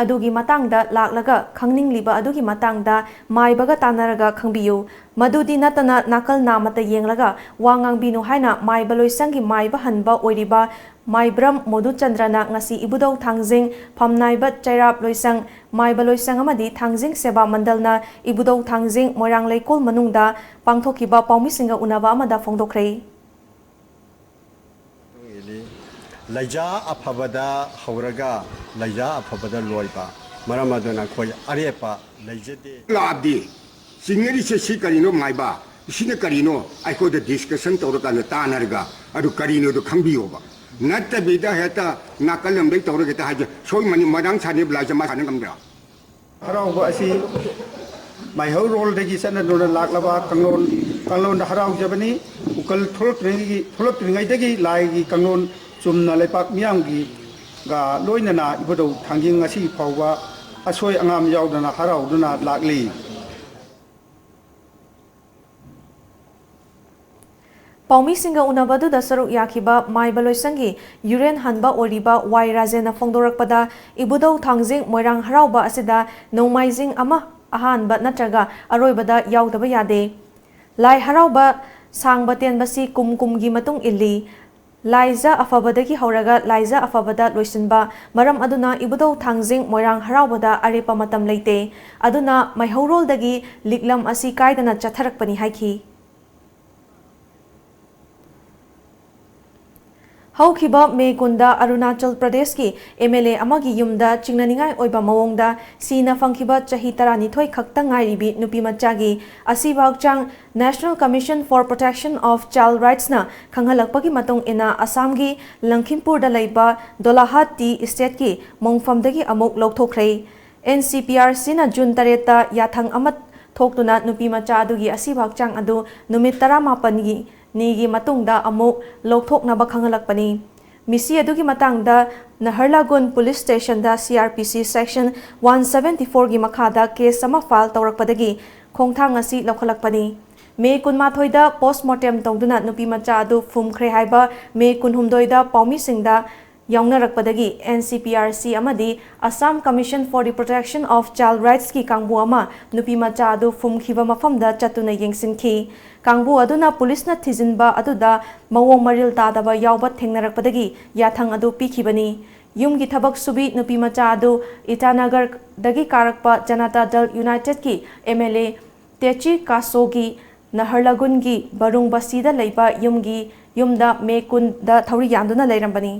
ꯑꯗꯨꯒꯤ ꯃꯇꯥꯡꯗ ꯂꯥꯛꯂꯒ ꯈꯪꯅꯤꯡꯂꯤꯕ ꯑꯗꯨꯒꯤ ꯃꯇꯥꯡꯗ ꯃꯥꯏꯕꯒ ꯇꯥꯟꯅꯔꯒ ꯈꯪꯕꯤꯌꯨ꯫ ꯃꯗꯨꯗꯤ ꯅꯠꯇꯅ ꯅꯥꯀꯜ ꯅꯥꯃꯠꯇ ꯌꯦꯡꯂꯒ ꯋꯥ ꯉꯥꯡꯕꯤꯅꯨ ꯍꯥꯏꯅ ꯃꯥꯏꯕ ꯂꯣꯏꯁꯪꯒꯤ ꯃꯥꯏꯕ ꯍꯟꯕ ꯑꯣꯏꯔꯤꯕ ꯃꯥꯏꯕ꯭ꯔꯝ ꯃꯣꯗꯨꯆꯟꯗ꯭ꯔꯅ ꯉꯁꯤ ꯏꯕꯨꯙꯧ ꯊꯥꯡꯖꯤꯡ ꯐꯝꯅꯥꯏꯕ ꯆꯩꯔꯥꯞ ꯂꯣꯏꯁꯪ, ꯃꯥꯏꯕ ꯂꯣꯏꯁꯪ ꯑꯃꯗꯤ ꯊꯥꯡꯖꯤꯡ ꯁꯦꯕꯥ ꯃꯟꯗꯜꯅ ꯏꯕꯨꯙꯧ ꯊꯥꯡꯖꯤꯡ ꯃꯣꯏꯔꯥꯡ ꯂꯩꯀꯣꯜ ꯃꯅꯨꯡꯗ ꯄꯥꯡꯊꯣꯛꯈꯤꯕ ꯄꯥꯎꯃꯤꯁꯤꯡꯒ ꯎꯅꯕ ꯑꯃꯗ ꯐꯣꯡꯗꯣꯛꯈ꯭ꯔꯦ꯫ ꯃꯇꯨꯡ ꯏꯜꯂꯤ꯫ ꯂꯩꯖꯥ ꯑꯐꯕꯗ ꯍꯧꯔꯒ ꯂꯩꯖꯥ ꯑꯐꯕꯗ ꯂꯣꯏꯕ꯫ ꯃꯔꯝ ꯑꯗꯨꯅ ꯑꯩꯈꯣꯏ ꯑꯔꯦꯞꯄ ꯂꯩꯖꯗꯦ꯫ ꯂꯥꯛꯑꯕꯗꯤ ꯆꯤꯡꯅꯔꯤꯁꯦ ꯁꯤ ꯀꯔꯤꯅꯣ ꯃꯥꯏꯕ? ꯁꯤꯅ ꯀꯔꯤꯅꯣ? ꯑꯩꯈꯣꯏꯗ ꯗꯤꯁꯀꯁꯟ ꯇꯧꯔꯀꯥꯟꯗ ꯇꯥꯟꯅꯔꯒ ꯑꯗꯨ ꯀꯔꯤꯅꯣꯗꯣ ꯈꯪꯕꯤꯌꯣꯕ꯫ ꯅꯠꯇꯕꯤꯗ ꯍꯦꯛꯇ ꯅꯥꯀꯜ ꯑꯃꯗꯩ ꯇꯧꯔꯒ ꯍꯦꯛꯇ ꯍꯥꯏꯖ ꯁꯣꯏ ꯃꯅꯤ ꯃꯣꯏꯔꯥꯡ ꯁꯥꯅꯤ ꯕ꯭ꯂꯥꯏꯁꯦ ꯃꯥ ꯁꯥꯟꯅ ꯉꯝꯗ꯭ꯔꯥ? ꯍꯔꯥꯎꯕ ꯑꯁꯤ ꯃꯥꯏꯍꯧꯔꯣꯜꯗꯒꯤ ꯆꯠꯅꯗꯨꯅ ꯂꯥꯛꯂꯕ ꯀꯥꯡꯂꯣꯟ ꯀꯥꯡꯂꯣꯟꯗ ꯍꯔꯥꯎꯖꯕꯅꯤ꯫ ꯎꯀꯜ ꯊꯣꯛꯂꯛꯇ꯭ꯔꯤꯉꯩꯒꯤ ꯊꯣꯛꯂꯛꯇ꯭ꯔꯤꯉꯩꯗꯒꯤ ꯂꯥꯏꯒꯤ ꯀꯥꯡꯂꯣꯟ ꯆꯨꯝꯅ ꯂꯩꯄꯥꯛ ꯃꯤꯌꯥꯝꯒꯤꯒ ꯂꯣꯏꯅꯅ ꯏꯕꯨꯙꯧ ꯊꯥꯡꯖꯤꯡ ꯉꯁꯤ ꯐꯥꯎꯕ ꯑꯁꯣꯏ ꯑꯉꯥꯝ ꯌꯥꯎꯗꯅ ꯍꯔꯥꯎꯗꯨꯅ ꯂꯥꯛꯂꯤ꯫ ꯄꯥꯎꯃꯤꯁꯤꯡꯒ ꯎꯅꯕꯗꯨꯗ ꯁꯔꯨꯛ ꯌꯥꯈꯤꯕ ꯃꯥꯏꯕ ꯂꯣꯏꯁꯪꯒꯤ ꯌꯨꯔꯦꯟ ꯍꯟꯕ ꯑꯣꯏꯔꯤꯕ ꯋꯥꯏ ꯔꯥꯖꯦꯟꯅ ꯐꯣꯡꯗꯣꯔꯛꯄꯗ, ꯏꯕꯨꯙꯧ ꯊꯥꯡꯖꯤꯡ ꯃꯣꯏꯔꯥꯡ ꯍꯔꯥꯎꯕ ꯑꯁꯤꯗ ꯅꯣꯡꯃꯥꯏꯖꯤꯡ ꯑꯃ ꯑꯍꯥꯟꯕ ꯅꯠꯇ꯭ꯔꯒ ꯑꯔꯣꯏꯕꯗ ꯌꯥꯎꯗꯕ ꯌꯥꯗꯦ꯫ ꯂꯥꯏ ꯍꯔꯥꯎꯕ ꯁꯥꯡꯕ ꯇꯦꯟꯕꯁꯤ ꯀꯨꯝ ꯀꯨꯝꯒꯤ ꯃꯇꯨꯡ ꯏꯜꯂꯤ꯫ ꯂꯥꯏꯖ ꯑꯐꯕꯗꯒꯤ ꯍꯧꯔꯒ ꯂꯥꯏꯖ ꯑꯐꯕꯗ ꯂꯣꯏꯁꯤꯟꯕ꯫ ꯃꯔꯝ ꯑꯗꯨꯅ ꯏꯕꯨꯙꯧ ꯊꯥꯡꯖꯤꯡ ꯃꯣꯏꯔꯥꯡ ꯍꯔꯥꯎꯕꯗ ꯑꯔꯦꯞꯄ ꯃꯇꯝ ꯂꯩꯇꯦ꯫ ꯑꯗꯨꯅ ꯃꯩꯍꯧꯔꯣꯜꯗꯒꯤ ꯂꯤꯛꯂꯝ ꯑꯁꯤ ꯀꯥꯏꯗꯅ ꯆꯠꯊꯔꯛꯄꯅꯤ ꯍꯥꯏꯈꯤ꯫ ꯍꯧꯈꯤꯕ ꯃꯦ ꯀꯨꯟꯗ ꯑꯔꯨꯅꯥꯆꯜ ꯄ꯭ꯔꯗꯦꯁꯀꯤ ꯑꯦꯝ ꯑꯦꯜ ꯑꯦ ꯑꯃꯒꯤ ꯌꯨꯝꯗ ꯆꯤꯡꯅꯅꯤꯡꯉꯥꯏ ꯑꯣꯏꯕ ꯃꯑꯣꯡꯗ ꯁꯤꯅ ꯐꯪꯈꯤꯕ ꯆꯍꯤ ꯇꯔꯥꯅꯤꯊꯣꯏ ꯈꯛꯇ ꯉꯥꯏꯔꯤꯕꯤ ꯅꯨꯄꯤꯃꯆꯥꯒꯤ ꯑꯁꯤꯕ ꯍꯛꯆꯥꯡ National Commission for Protection of Child Rights ꯅ ꯈꯪꯍꯜꯂꯛꯄꯒꯤ ꯃꯇꯨꯡ ꯏꯟꯅ ꯑꯁꯥꯝꯒꯤ ꯂꯪꯈꯤꯝꯄꯨꯔꯗ ꯂꯩꯕ ꯗꯣꯂꯥꯍꯥꯠ ꯇꯤ ꯏꯁꯇꯦꯠꯀꯤ ꯃꯣꯡꯐꯝꯗꯒꯤ ꯑꯃꯨꯛ ꯂꯧꯊꯣꯛꯈ꯭ꯔꯦ꯫ ꯑꯦꯟ ꯁꯤ ꯄꯤ ꯑꯥꯔ ꯁꯤꯅ ꯖꯨꯟ ꯇꯔꯦꯠꯇ ꯌꯥꯊꯪ ꯑꯃ ꯊꯣꯛꯇꯨꯅ ꯅꯨꯄꯤ ꯃꯆꯥ ꯑꯗꯨꯒꯤ ꯑꯁꯤꯕ ꯍꯛꯆꯥꯡ ꯑꯗꯨ ꯅꯨꯃꯤꯠ ꯇꯔꯥꯃꯥꯄꯟꯒꯤ ꯅꯤꯒꯤ ꯃꯇꯨꯡꯗ ꯑꯃꯨꯛ ꯂꯧꯊꯣꯛꯅꯕ ꯈꯪꯍꯜꯂꯛꯄꯅꯤ꯫ ꯃꯤꯁꯤ ꯑꯗꯨꯒꯤ ꯃꯇꯥꯡꯗ ꯅꯍꯔꯂꯒꯨꯟ police ꯁ꯭ꯇꯦꯁꯟꯗ C R P C section one seventy four ꯒꯤ ꯃꯈꯥꯗ ꯀꯦꯁ ꯑꯃ ꯐꯥꯏꯜ ꯇꯧꯔꯛꯄꯗꯒꯤ ꯈꯣꯡꯊꯥꯡ ꯑꯁꯤ ꯂꯧꯈꯠꯂꯛꯄꯅꯤ꯫ ꯃꯦ ꯀꯨꯟꯃꯥꯊꯣꯏꯗ ꯄꯣꯁꯃꯣꯔꯇꯦꯝ ꯇꯧꯗꯨꯅ ꯅꯨꯄꯤ ꯃꯆꯥ ꯑꯗꯨ ꯐꯨꯝꯈ꯭ꯔꯦ ꯍꯥꯏꯕ ꯃꯦ ꯀꯨꯟꯍꯨꯝꯗꯣꯏꯗ ꯄꯥꯎꯃꯤꯁꯤꯡꯗ ꯌꯥꯎꯅꯔꯛꯄꯗꯒꯤ N C P R C ꯑꯃꯗꯤ Assam Commission for the Protection of Child Rights ꯀꯤ ꯀꯥꯡꯕꯨ ꯑꯃ ꯅꯨꯄꯤ ꯃꯆꯥ ꯑꯗꯨ ꯐꯨꯝꯈꯤꯕ ꯃꯐꯝꯗ ꯆꯠꯇꯨꯅ ꯌꯦꯡꯁꯤꯟꯈꯤ꯫ ꯀꯥꯡꯕꯨ ꯑꯗꯨꯅ ꯄꯨꯂꯤꯁꯅ ꯊꯤꯖꯤꯟꯕ ꯑꯗꯨꯗ ꯃꯑꯣꯡ ꯃꯔꯤꯜ ꯇꯥꯗꯕ ꯌꯥꯎꯕ ꯊꯦꯡꯅꯔꯛꯄꯗꯒꯤ ꯌꯥꯊꯪ ꯑꯗꯨ ꯄꯤꯈꯤꯕꯅꯤ꯫ ꯌꯨꯝꯒꯤ ꯊꯕꯛ ꯁꯨꯕꯤ ꯅꯨꯄꯤ ꯃꯆꯥ ꯑꯗꯨ ꯏꯇꯥꯅꯒꯔꯗꯒꯤ ꯀꯥꯔꯛꯄ ꯖꯅꯇꯥ ꯗꯜ ꯌꯨꯅꯥꯏꯇꯦꯗꯀꯤ M L A ꯇꯦꯆꯤ ꯀꯥꯁꯣꯒꯤ ꯅꯍꯔꯂꯒꯨꯟꯒꯤ ꯕꯔꯨꯡ ꯕꯁꯤꯗ ꯂꯩꯕ ꯌꯨꯝꯒꯤ ꯌꯨꯝꯗ ꯃꯦ ꯀꯨꯟꯗ ꯊꯧꯔꯤ ꯌꯥꯟꯗꯨꯅ ꯂꯩꯔꯝꯕꯅꯤ꯫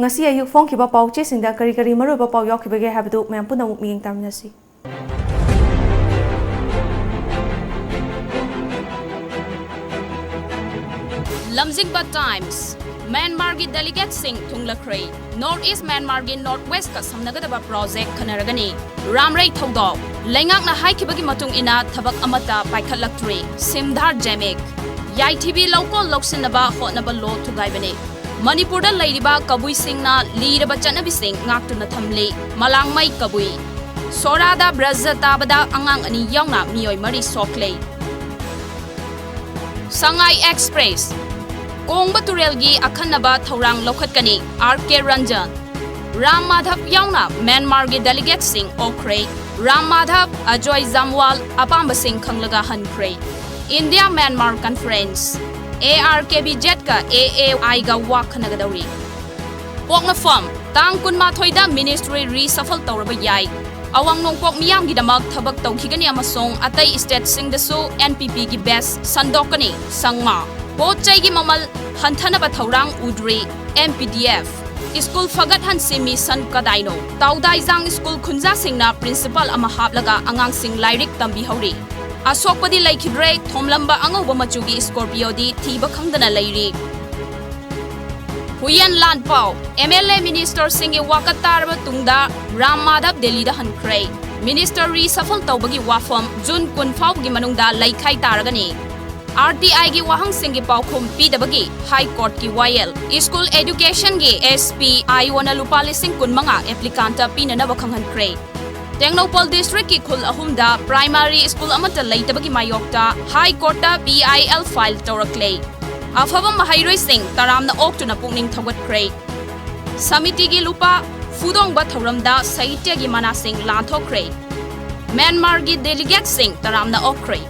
ꯉꯁꯤ ꯑꯌꯨꯛ ꯐꯣꯡꯈꯤꯕ ꯄꯥꯎ ꯆꯦꯁꯤꯡꯗ ꯀꯔꯤ ꯀꯔꯤ ꯃꯔꯨꯑꯣꯏꯕ ꯄꯥꯎ ꯌꯥꯎꯈꯤꯕꯒꯦ ꯍꯥꯏꯕꯗꯨ ꯃꯌꯥꯝ ꯄꯨꯟꯅ ꯑꯃꯨꯛ ꯃꯤꯠꯌꯦꯡ ꯇꯥꯃꯤꯟꯅꯁꯤ꯫ ꯂꯝꯖꯤꯡꯕ ꯇꯥꯏꯝꯁ꯫ ꯃ꯭ꯌꯥꯟꯃꯥꯔꯒꯤ ꯗꯦꯂꯤꯒꯦꯠꯁꯤꯡ ꯊꯨꯡꯂꯈ꯭ꯔꯦ꯫ ꯅꯣꯔꯠ ꯏꯁ ꯃ꯭ꯌꯥꯟꯃꯥꯔꯒꯤ ꯅꯣꯔꯠ ꯋꯦꯁꯀ ꯁꯝꯅꯒꯗꯕ ꯄ꯭ꯔꯣꯖꯦꯛ ꯈꯟꯅꯔꯒꯅꯤ꯫ ꯔꯥꯝꯔꯩ ꯊꯧꯗꯥꯎ꯫ ꯂꯩꯉꯥꯛꯅ ꯍꯥꯏꯈꯤꯕꯒꯤ ꯃꯇꯨꯡ ꯏꯟꯅ ꯊꯕꯛ ꯑꯃꯠꯇ ꯄꯥꯏꯈꯠꯂꯛꯇ꯭ꯔꯤ꯫ ꯁꯤꯝꯗꯥꯔ ꯖꯦꯃꯤꯛ꯫ ꯌꯥꯏꯊꯤꯕꯤ ꯂꯧꯀꯣꯜ ꯂꯧꯁꯤꯟꯅꯕ ꯍꯣꯠꯅꯕ ꯂꯣ ꯊꯨꯒꯥꯏꯕꯅꯤ꯫ ꯃꯅꯤꯄꯨꯔꯗ ꯂꯩꯔꯤꯕ ꯀꯕꯨꯏꯁꯤꯡꯅ ꯂꯤꯔꯕ ꯆꯠꯅꯕꯤꯁꯤꯡ ꯉꯥꯛꯇꯨꯅ ꯊꯝꯂꯤ꯫ ꯃꯂꯥꯡꯃꯩ ꯀꯕꯨꯏ꯫ ꯁꯣꯔꯥꯗ ꯕ꯭ꯔꯖ ꯇꯥꯕꯗ ꯑꯉꯥꯡ ꯑꯅꯤ ꯌꯥꯎꯅ ꯃꯤꯑꯣꯏ ꯃꯔꯤ ꯁꯣꯛꯂꯦ꯫ ꯁꯉꯥꯏ ꯑꯦꯛꯁꯄ꯭ꯔꯦꯁ꯫ ꯀꯣꯡꯕ ꯇꯨꯔꯦꯜꯒꯤ ꯑꯈꯟꯅꯕ ꯊꯧꯔꯥꯡ ꯂꯧꯈꯠꯀꯅꯤ, R K Ranjan꯫ Ram Madhab ꯌꯥꯎꯅ ꯃ꯭ꯌꯥꯟꯃꯥꯔꯒꯤ ꯗꯦꯂꯤꯒꯦꯠꯁꯤꯡ ꯑꯣꯛꯈ꯭ꯔꯦ꯫ ꯔꯥꯝ ꯃꯥꯙꯕ, ꯑꯖꯣꯏ ꯖꯥꯝꯋꯥꯜ ꯑꯄꯥꯝꯕꯁꯤꯡ ꯈꯪꯂꯒ ꯍꯟꯈ꯭ꯔꯦ꯫ India Myanmar conference, A R K B Zꯀ A A Iꯒ ꯋꯥ ꯈꯟꯅꯒꯗꯧꯔꯤ꯫ ꯄꯣꯛꯅꯐꯝ꯫ ꯇꯥꯡ ꯀꯨꯟꯃꯥꯊꯣꯏꯗ ꯃꯤꯅꯤꯁꯇ꯭ꯔꯤ ꯔꯤꯁꯐꯜ ꯇꯧꯔꯕ ꯌꯥꯏ꯫ ꯑꯋꯥꯡ ꯅꯣꯡꯄꯣꯛ ꯃꯤꯌꯥꯝꯒꯤꯗꯃꯛ ꯊꯕꯛ ꯇꯧꯈꯤꯒꯅꯤ ꯑꯃꯁꯨꯡ ꯑꯇꯩ ꯁ꯭ꯇꯦꯠꯁꯤꯡꯗꯁꯨ N P Pꯒꯤ ꯕꯦꯁ ꯁꯟꯗꯣꯛꯀꯅꯤ꯫ ꯁꯪꯃꯥ꯫ ꯄꯣꯠ ꯆꯩꯒꯤ ꯃꯃꯜ ꯍꯟꯊꯅꯕ ꯊꯧꯔꯥꯡ ꯎꯗ꯭ꯔꯤ, M P D F꯫ School ꯐꯒꯠꯍꯟꯁꯤ ꯃꯤꯁꯟ ꯀꯗꯥꯏꯅꯣ? ꯇꯥꯎꯗꯥꯏꯖꯥꯡ ꯁ꯭ꯀꯨꯜ ꯈꯨꯟꯖꯥꯁꯤꯡꯅ ꯄ꯭ꯔꯤꯟꯁꯤꯄꯥꯜ ꯑꯃ ꯍꯥꯞꯂꯒ ꯑꯉꯥꯡꯁꯤꯡ ꯂꯥꯏꯔꯤꯛ ꯇꯝꯕꯤꯍꯧꯔꯤ꯫ ꯑꯁꯣꯛꯄꯗꯤ ꯂꯩꯈꯤꯗ꯭ꯔꯦ, ꯊꯣꯝꯂꯝꯕ ꯑꯉꯧꯕ ꯃꯆꯨꯒꯤ ꯁ꯭ꯀꯣꯔꯄꯤꯌꯣꯗꯤ ꯊꯤꯕ ꯈꯪꯗꯅ ꯂꯩꯔꯤ꯫ ꯍꯨꯏꯌꯦꯟ ꯂꯥꯟꯄꯥꯎ꯫ M L A ꯃꯤꯅꯤꯁꯇꯔꯁꯤꯡꯒꯤ ꯋꯥꯀꯠ ꯇꯥꯔꯕ ꯇꯨꯡꯗ ꯔꯥꯝ ꯃꯥꯙꯕ ꯗꯦꯜꯂꯤꯗ ꯍꯟꯈ꯭ꯔꯦ꯫ Minister reshuffle ꯇꯧꯕꯒꯤ ꯋꯥꯐꯝ ꯖꯨꯟ ꯀꯨꯟ ꯐꯥꯎꯕꯒꯤ ꯃꯅꯨꯡꯗ ꯂꯩꯈꯥꯏ ꯇꯥꯔꯒꯅꯤ꯫ RTIꯒꯤ ꯋꯥꯍꯪꯁꯤꯡꯒꯤ ꯄꯥꯎꯈꯨꯝ ꯄꯤꯗꯕꯒꯤ High Courtꯀꯤ ꯋꯥꯌꯦꯜ꯫ School Educationꯒꯤ SPIOꯅ ꯂꯨꯄꯥ ꯂꯤꯁꯤꯡ ꯀꯨꯟ ꯃꯉꯥ applicantꯇ ꯄꯤꯅꯅꯕ ꯈꯪꯍꯟꯈ꯭ꯔꯦ꯫ ꯇꯦꯡꯅꯧꯄꯜ districtꯀꯤ ꯈꯨꯜ ꯑꯍꯨꯝꯗ primary school ꯑꯃꯠꯇ ꯂꯩꯇꯕꯒꯤ ꯃꯥꯌꯣꯛꯇ High Courtꯇ PIL file ꯇꯧꯔꯛꯂꯦ꯫ ꯑꯐꯕ ꯃꯍꯩꯔꯣꯏꯁꯤꯡ ꯇꯔꯥꯝꯅ ꯑꯣꯛꯇꯨꯅ ꯄꯨꯛꯅꯤꯡ ꯊꯧꯒꯠꯈ꯭ꯔꯦ꯫ ꯁꯃꯤꯇꯤꯒꯤ ꯂꯨꯄꯥ ꯐꯨꯗꯣꯡꯕ ꯊꯧꯔꯝꯗ ꯁꯥꯍꯤꯇ꯭ꯌꯒꯤ ꯃꯅꯥꯁꯤꯡ ꯂꯥꯟꯊꯣꯛꯈ꯭ꯔꯦ꯫ ꯃ꯭ꯌꯥꯟꯃꯥꯔꯒꯤ delegateꯁꯤꯡ ꯇꯔꯥꯝꯅ ꯑꯣꯛꯈ꯭ꯔꯦ꯫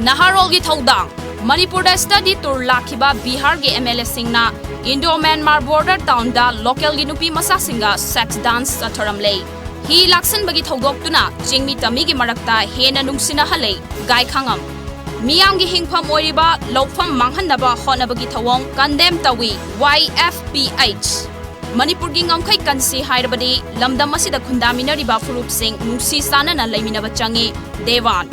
ꯅꯍꯥꯔꯣꯜꯒꯤ ꯊꯧꯗꯥꯡ꯫ ꯃꯅꯤꯄꯨꯔꯗ study tour ꯂꯥꯛꯈꯤꯕ ꯕꯤꯍꯥꯔꯒꯤ MLAꯁꯤꯡꯅ Indo Myanmar border townꯗ localꯒꯤ ꯅꯨꯄꯤ ꯃꯆꯥꯁꯤꯡꯒ sex dance ꯆꯠꯊꯔꯝꯂꯦ꯫ ꯍꯤ ꯂꯥꯛꯁꯤꯟꯕꯒꯤ ꯊꯧꯗꯣꯛꯇꯨꯅ ꯆꯤꯡꯃꯤ ꯇꯝꯃꯤꯒꯤ ꯃꯔꯛꯇ ꯍꯦꯟꯅ ꯅꯨꯡꯁꯤꯅꯍꯜꯂꯦ꯫ ꯒꯥꯏꯈꯥꯉꯝ꯫ ꯃꯤꯌꯥꯝꯒꯤ ꯍꯤꯡꯐꯝ ꯑꯣꯏꯔꯤꯕ ꯂꯧꯐꯝ ꯃꯥꯡꯍꯟꯅꯕ ꯍꯣꯠꯅꯕꯒꯤ ꯊꯧꯑꯣꯡ condemn ꯇꯧꯏ, YFPH꯫ ꯃꯅꯤꯄꯨꯔꯒꯤ ꯉꯝꯈꯩ ꯀꯟꯁꯤ ꯍꯥꯏꯔꯕꯗꯤ ꯂꯝꯗꯝ ꯑꯁꯤꯗ ꯈꯨꯟꯗꯥꯃꯤꯟꯅꯔꯤꯕ ꯐꯨꯔꯨꯞꯁꯤꯡ ꯅꯨꯡꯁꯤ ꯆꯥꯟꯅꯅ ꯂꯩꯃꯤꯟꯅꯕ ꯆꯪꯏ, ꯗꯦꯋꯥꯟ꯫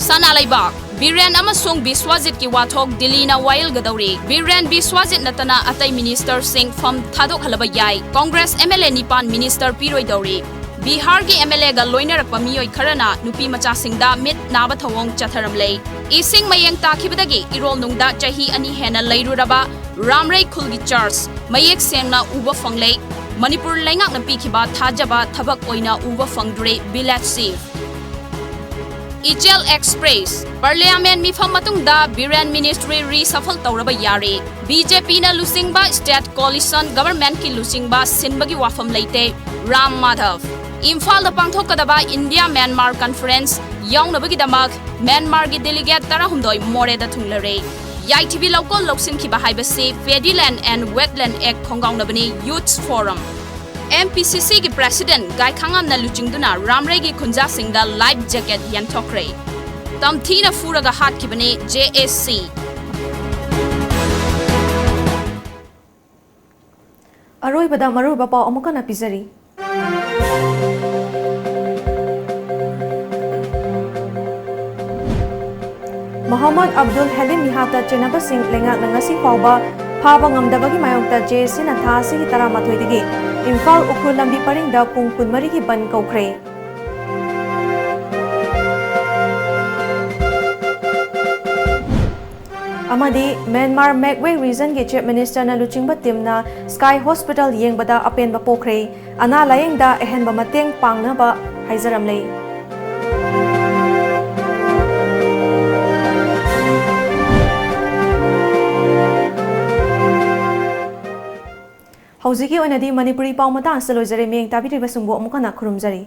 ꯁꯅꯥ ꯂꯩꯕꯥꯛ꯫ ꯕꯤꯔꯦꯟ ꯑꯃꯁꯨꯡ ꯕꯤꯁ꯭ꯋꯥꯖꯤꯠꯀꯤ ꯋꯥꯊꯣꯛ ꯗꯤꯜꯂꯤꯅ ꯋꯥꯌꯦꯜꯒꯗꯧꯔꯤ꯫ ꯕꯤꯔꯦꯟ ꯕꯤꯁ꯭ꯋꯥꯖꯤꯠ ꯅꯠꯇꯅ ꯑꯇꯩ ministerꯁꯤꯡ ꯐꯝ ꯊꯥꯗꯣꯛꯍꯜꯂꯕ ꯌꯥꯏ꯫ Congress MLA ꯅꯤꯄꯥꯟ minister ꯄꯤꯔꯣꯏꯗꯧꯔꯤ꯫ ꯕꯤꯍꯥꯔꯒꯤ MLAꯒ ꯂꯣꯏꯅꯔꯛꯄ ꯃꯤꯑꯣꯏ ꯈꯔꯅ ꯅꯨꯄꯤ ꯃꯆꯥꯁꯤꯡꯗ ꯃꯤꯠ ꯅꯥꯕ ꯊꯧꯑꯣꯡ ꯆꯠꯊꯔꯝꯂꯦ꯫ ꯏꯁꯤꯡ ꯃꯌꯦꯡ ꯇꯥꯈꯤꯕꯗꯒꯤ ꯏꯔꯣꯜꯅꯨꯡꯗ ꯆꯍꯤ ꯑꯅꯤ ꯍꯦꯟꯅ ꯂꯩꯔꯨꯔꯕ ꯔꯥꯝꯔꯩ ꯈꯨꯜꯒꯤ church ꯃꯌꯦꯛ ꯁꯦꯡꯅ ꯎꯕ ꯐꯪꯂꯦ꯫ ꯃꯅꯤꯄꯨꯔ ꯂꯩꯉꯥꯛꯅ ꯄꯤꯈꯤꯕ ꯊꯥꯖꯕ ꯊꯕꯛ ꯑꯣꯏꯅ ꯎꯕ ꯐꯪꯗ꯭ꯔꯦ, village chief꯫ ꯏꯆꯦꯜ Express꯫ Parliament ꯃꯤꯐꯝ ꯃꯇꯨꯡꯗ ꯕꯤꯔꯦꯟ ministry reshuffle ꯇꯧꯔꯕ ꯌꯥꯔꯦ꯫ BJPꯅ ꯂꯨꯆꯤꯡꯕ state coalition governmentꯀꯤ ꯂꯨꯆꯤꯡꯕ ꯁꯤꯟꯕꯒꯤ ꯋꯥꯐꯝ ꯂꯩꯇꯦ, ꯔꯥꯝ ꯃꯥꯙꯕ꯫ ꯏꯝꯐꯥꯜꯗ ꯄꯥꯡꯊꯣꯛꯀꯗꯕ India Myanmar conference ꯌꯥꯎꯅꯕꯒꯤꯗꯃꯛ ꯃ꯭ꯌꯥꯟꯃꯥꯔꯒꯤ delegate ꯇꯔꯥꯍꯨꯝꯗꯣꯏ ꯃꯣꯔꯦꯗ ꯊꯨꯡꯂꯔꯦ꯫ ꯌꯥꯏꯊꯤꯕꯤ ꯂꯧꯀꯣꯜ ꯂꯧꯁꯤꯟꯈꯤꯕ ꯍꯥꯏꯕꯁꯤ Paddy Land and Wetland Act ꯈꯣꯡꯒꯥꯎꯅꯕꯅꯤ, Youths Forum꯫ MPCCꯒꯤ president ꯒꯥꯏꯈꯥꯉꯝꯅ ꯂꯨꯆꯤꯡꯗꯨꯅ ꯔꯥꯝꯔꯩꯒꯤ ꯈꯨꯟꯖꯥꯁꯤꯡꯗ life jacket ꯌꯦꯟꯊꯣꯛꯈ꯭ꯔꯦ꯫ ꯇꯝꯊꯤꯅ ꯐꯨꯔꯒ ꯍꯥꯠꯈꯤꯕꯅꯤ, JAC꯫ ꯑꯔꯣꯏꯕꯗ ꯃꯔꯨꯑꯣꯏꯕ ꯄꯥꯎ ꯑꯃꯨꯛ ꯍꯟꯅ ꯄꯤꯖꯔꯤ꯫ ꯃꯣꯍꯝꯃꯗ ꯑꯕꯗꯨꯜ ꯍꯦꯂꯤꯝ ꯃꯤꯍꯥꯠꯇ ꯆꯦꯟꯅꯕꯁꯤꯡ ꯂꯩꯉꯥꯛꯅ ꯉꯁꯤ ꯐꯥꯎꯕ ꯐꯥꯕ ꯉꯝꯗꯕꯒꯤ ꯃꯥꯌꯣꯛꯇ JACꯅ ꯊꯥ ꯑꯁꯤꯒꯤ ꯇꯔꯥꯃꯥꯊꯣꯏꯗꯒꯤ ꯏꯝꯐꯥꯜ ꯎꯈ꯭ꯔꯨꯜ ꯂꯝꯕꯤ ꯄꯔꯤꯡꯗ ꯄꯨꯡ ꯀꯨꯟꯃꯔꯤꯒꯤ ꯕꯟ ꯀꯧꯈ꯭ꯔꯦ꯫ ꯑꯃꯗꯤ ꯃ꯭ꯌꯥꯟꯃꯥꯔ ꯃꯦꯛꯋꯦ ꯔꯤꯖꯟꯒꯤ ꯆꯤꯐ ꯃꯤꯅꯤꯁꯇꯔꯅ ꯂꯨꯆꯤꯡꯕ ꯇꯤꯝꯅ ꯁ꯭ꯀꯥꯏ ꯍꯣꯁꯄꯤꯇꯥꯜ ꯌꯦꯡꯕꯗ ꯑꯄꯦꯟꯕ ꯄꯣꯛꯈ꯭ꯔꯦ꯫ ꯑꯅꯥ ꯂꯥꯌꯦꯡꯗ ꯑꯍꯦꯟꯕ ꯃꯇꯦꯡ ꯄꯥꯡꯅꯕ ꯍꯥꯏꯖꯔꯝꯂꯦ꯫ ꯍꯧꯖꯤꯛꯀꯤ ꯑꯣꯏꯅꯗꯤ ꯃꯅꯤꯄꯨꯔꯤ ꯄꯥꯎ ꯃꯇꯥꯡ ꯑꯁꯤꯗ ꯂꯣꯏꯖꯔꯦ꯫ ꯃꯤꯠꯌꯦꯡ ꯇꯥꯕꯤꯔꯤꯕꯁꯤꯡꯕꯨ ꯑꯃꯨꯛ ꯍꯟꯅ ꯈꯨꯔꯨꯝꯖꯔꯤ꯫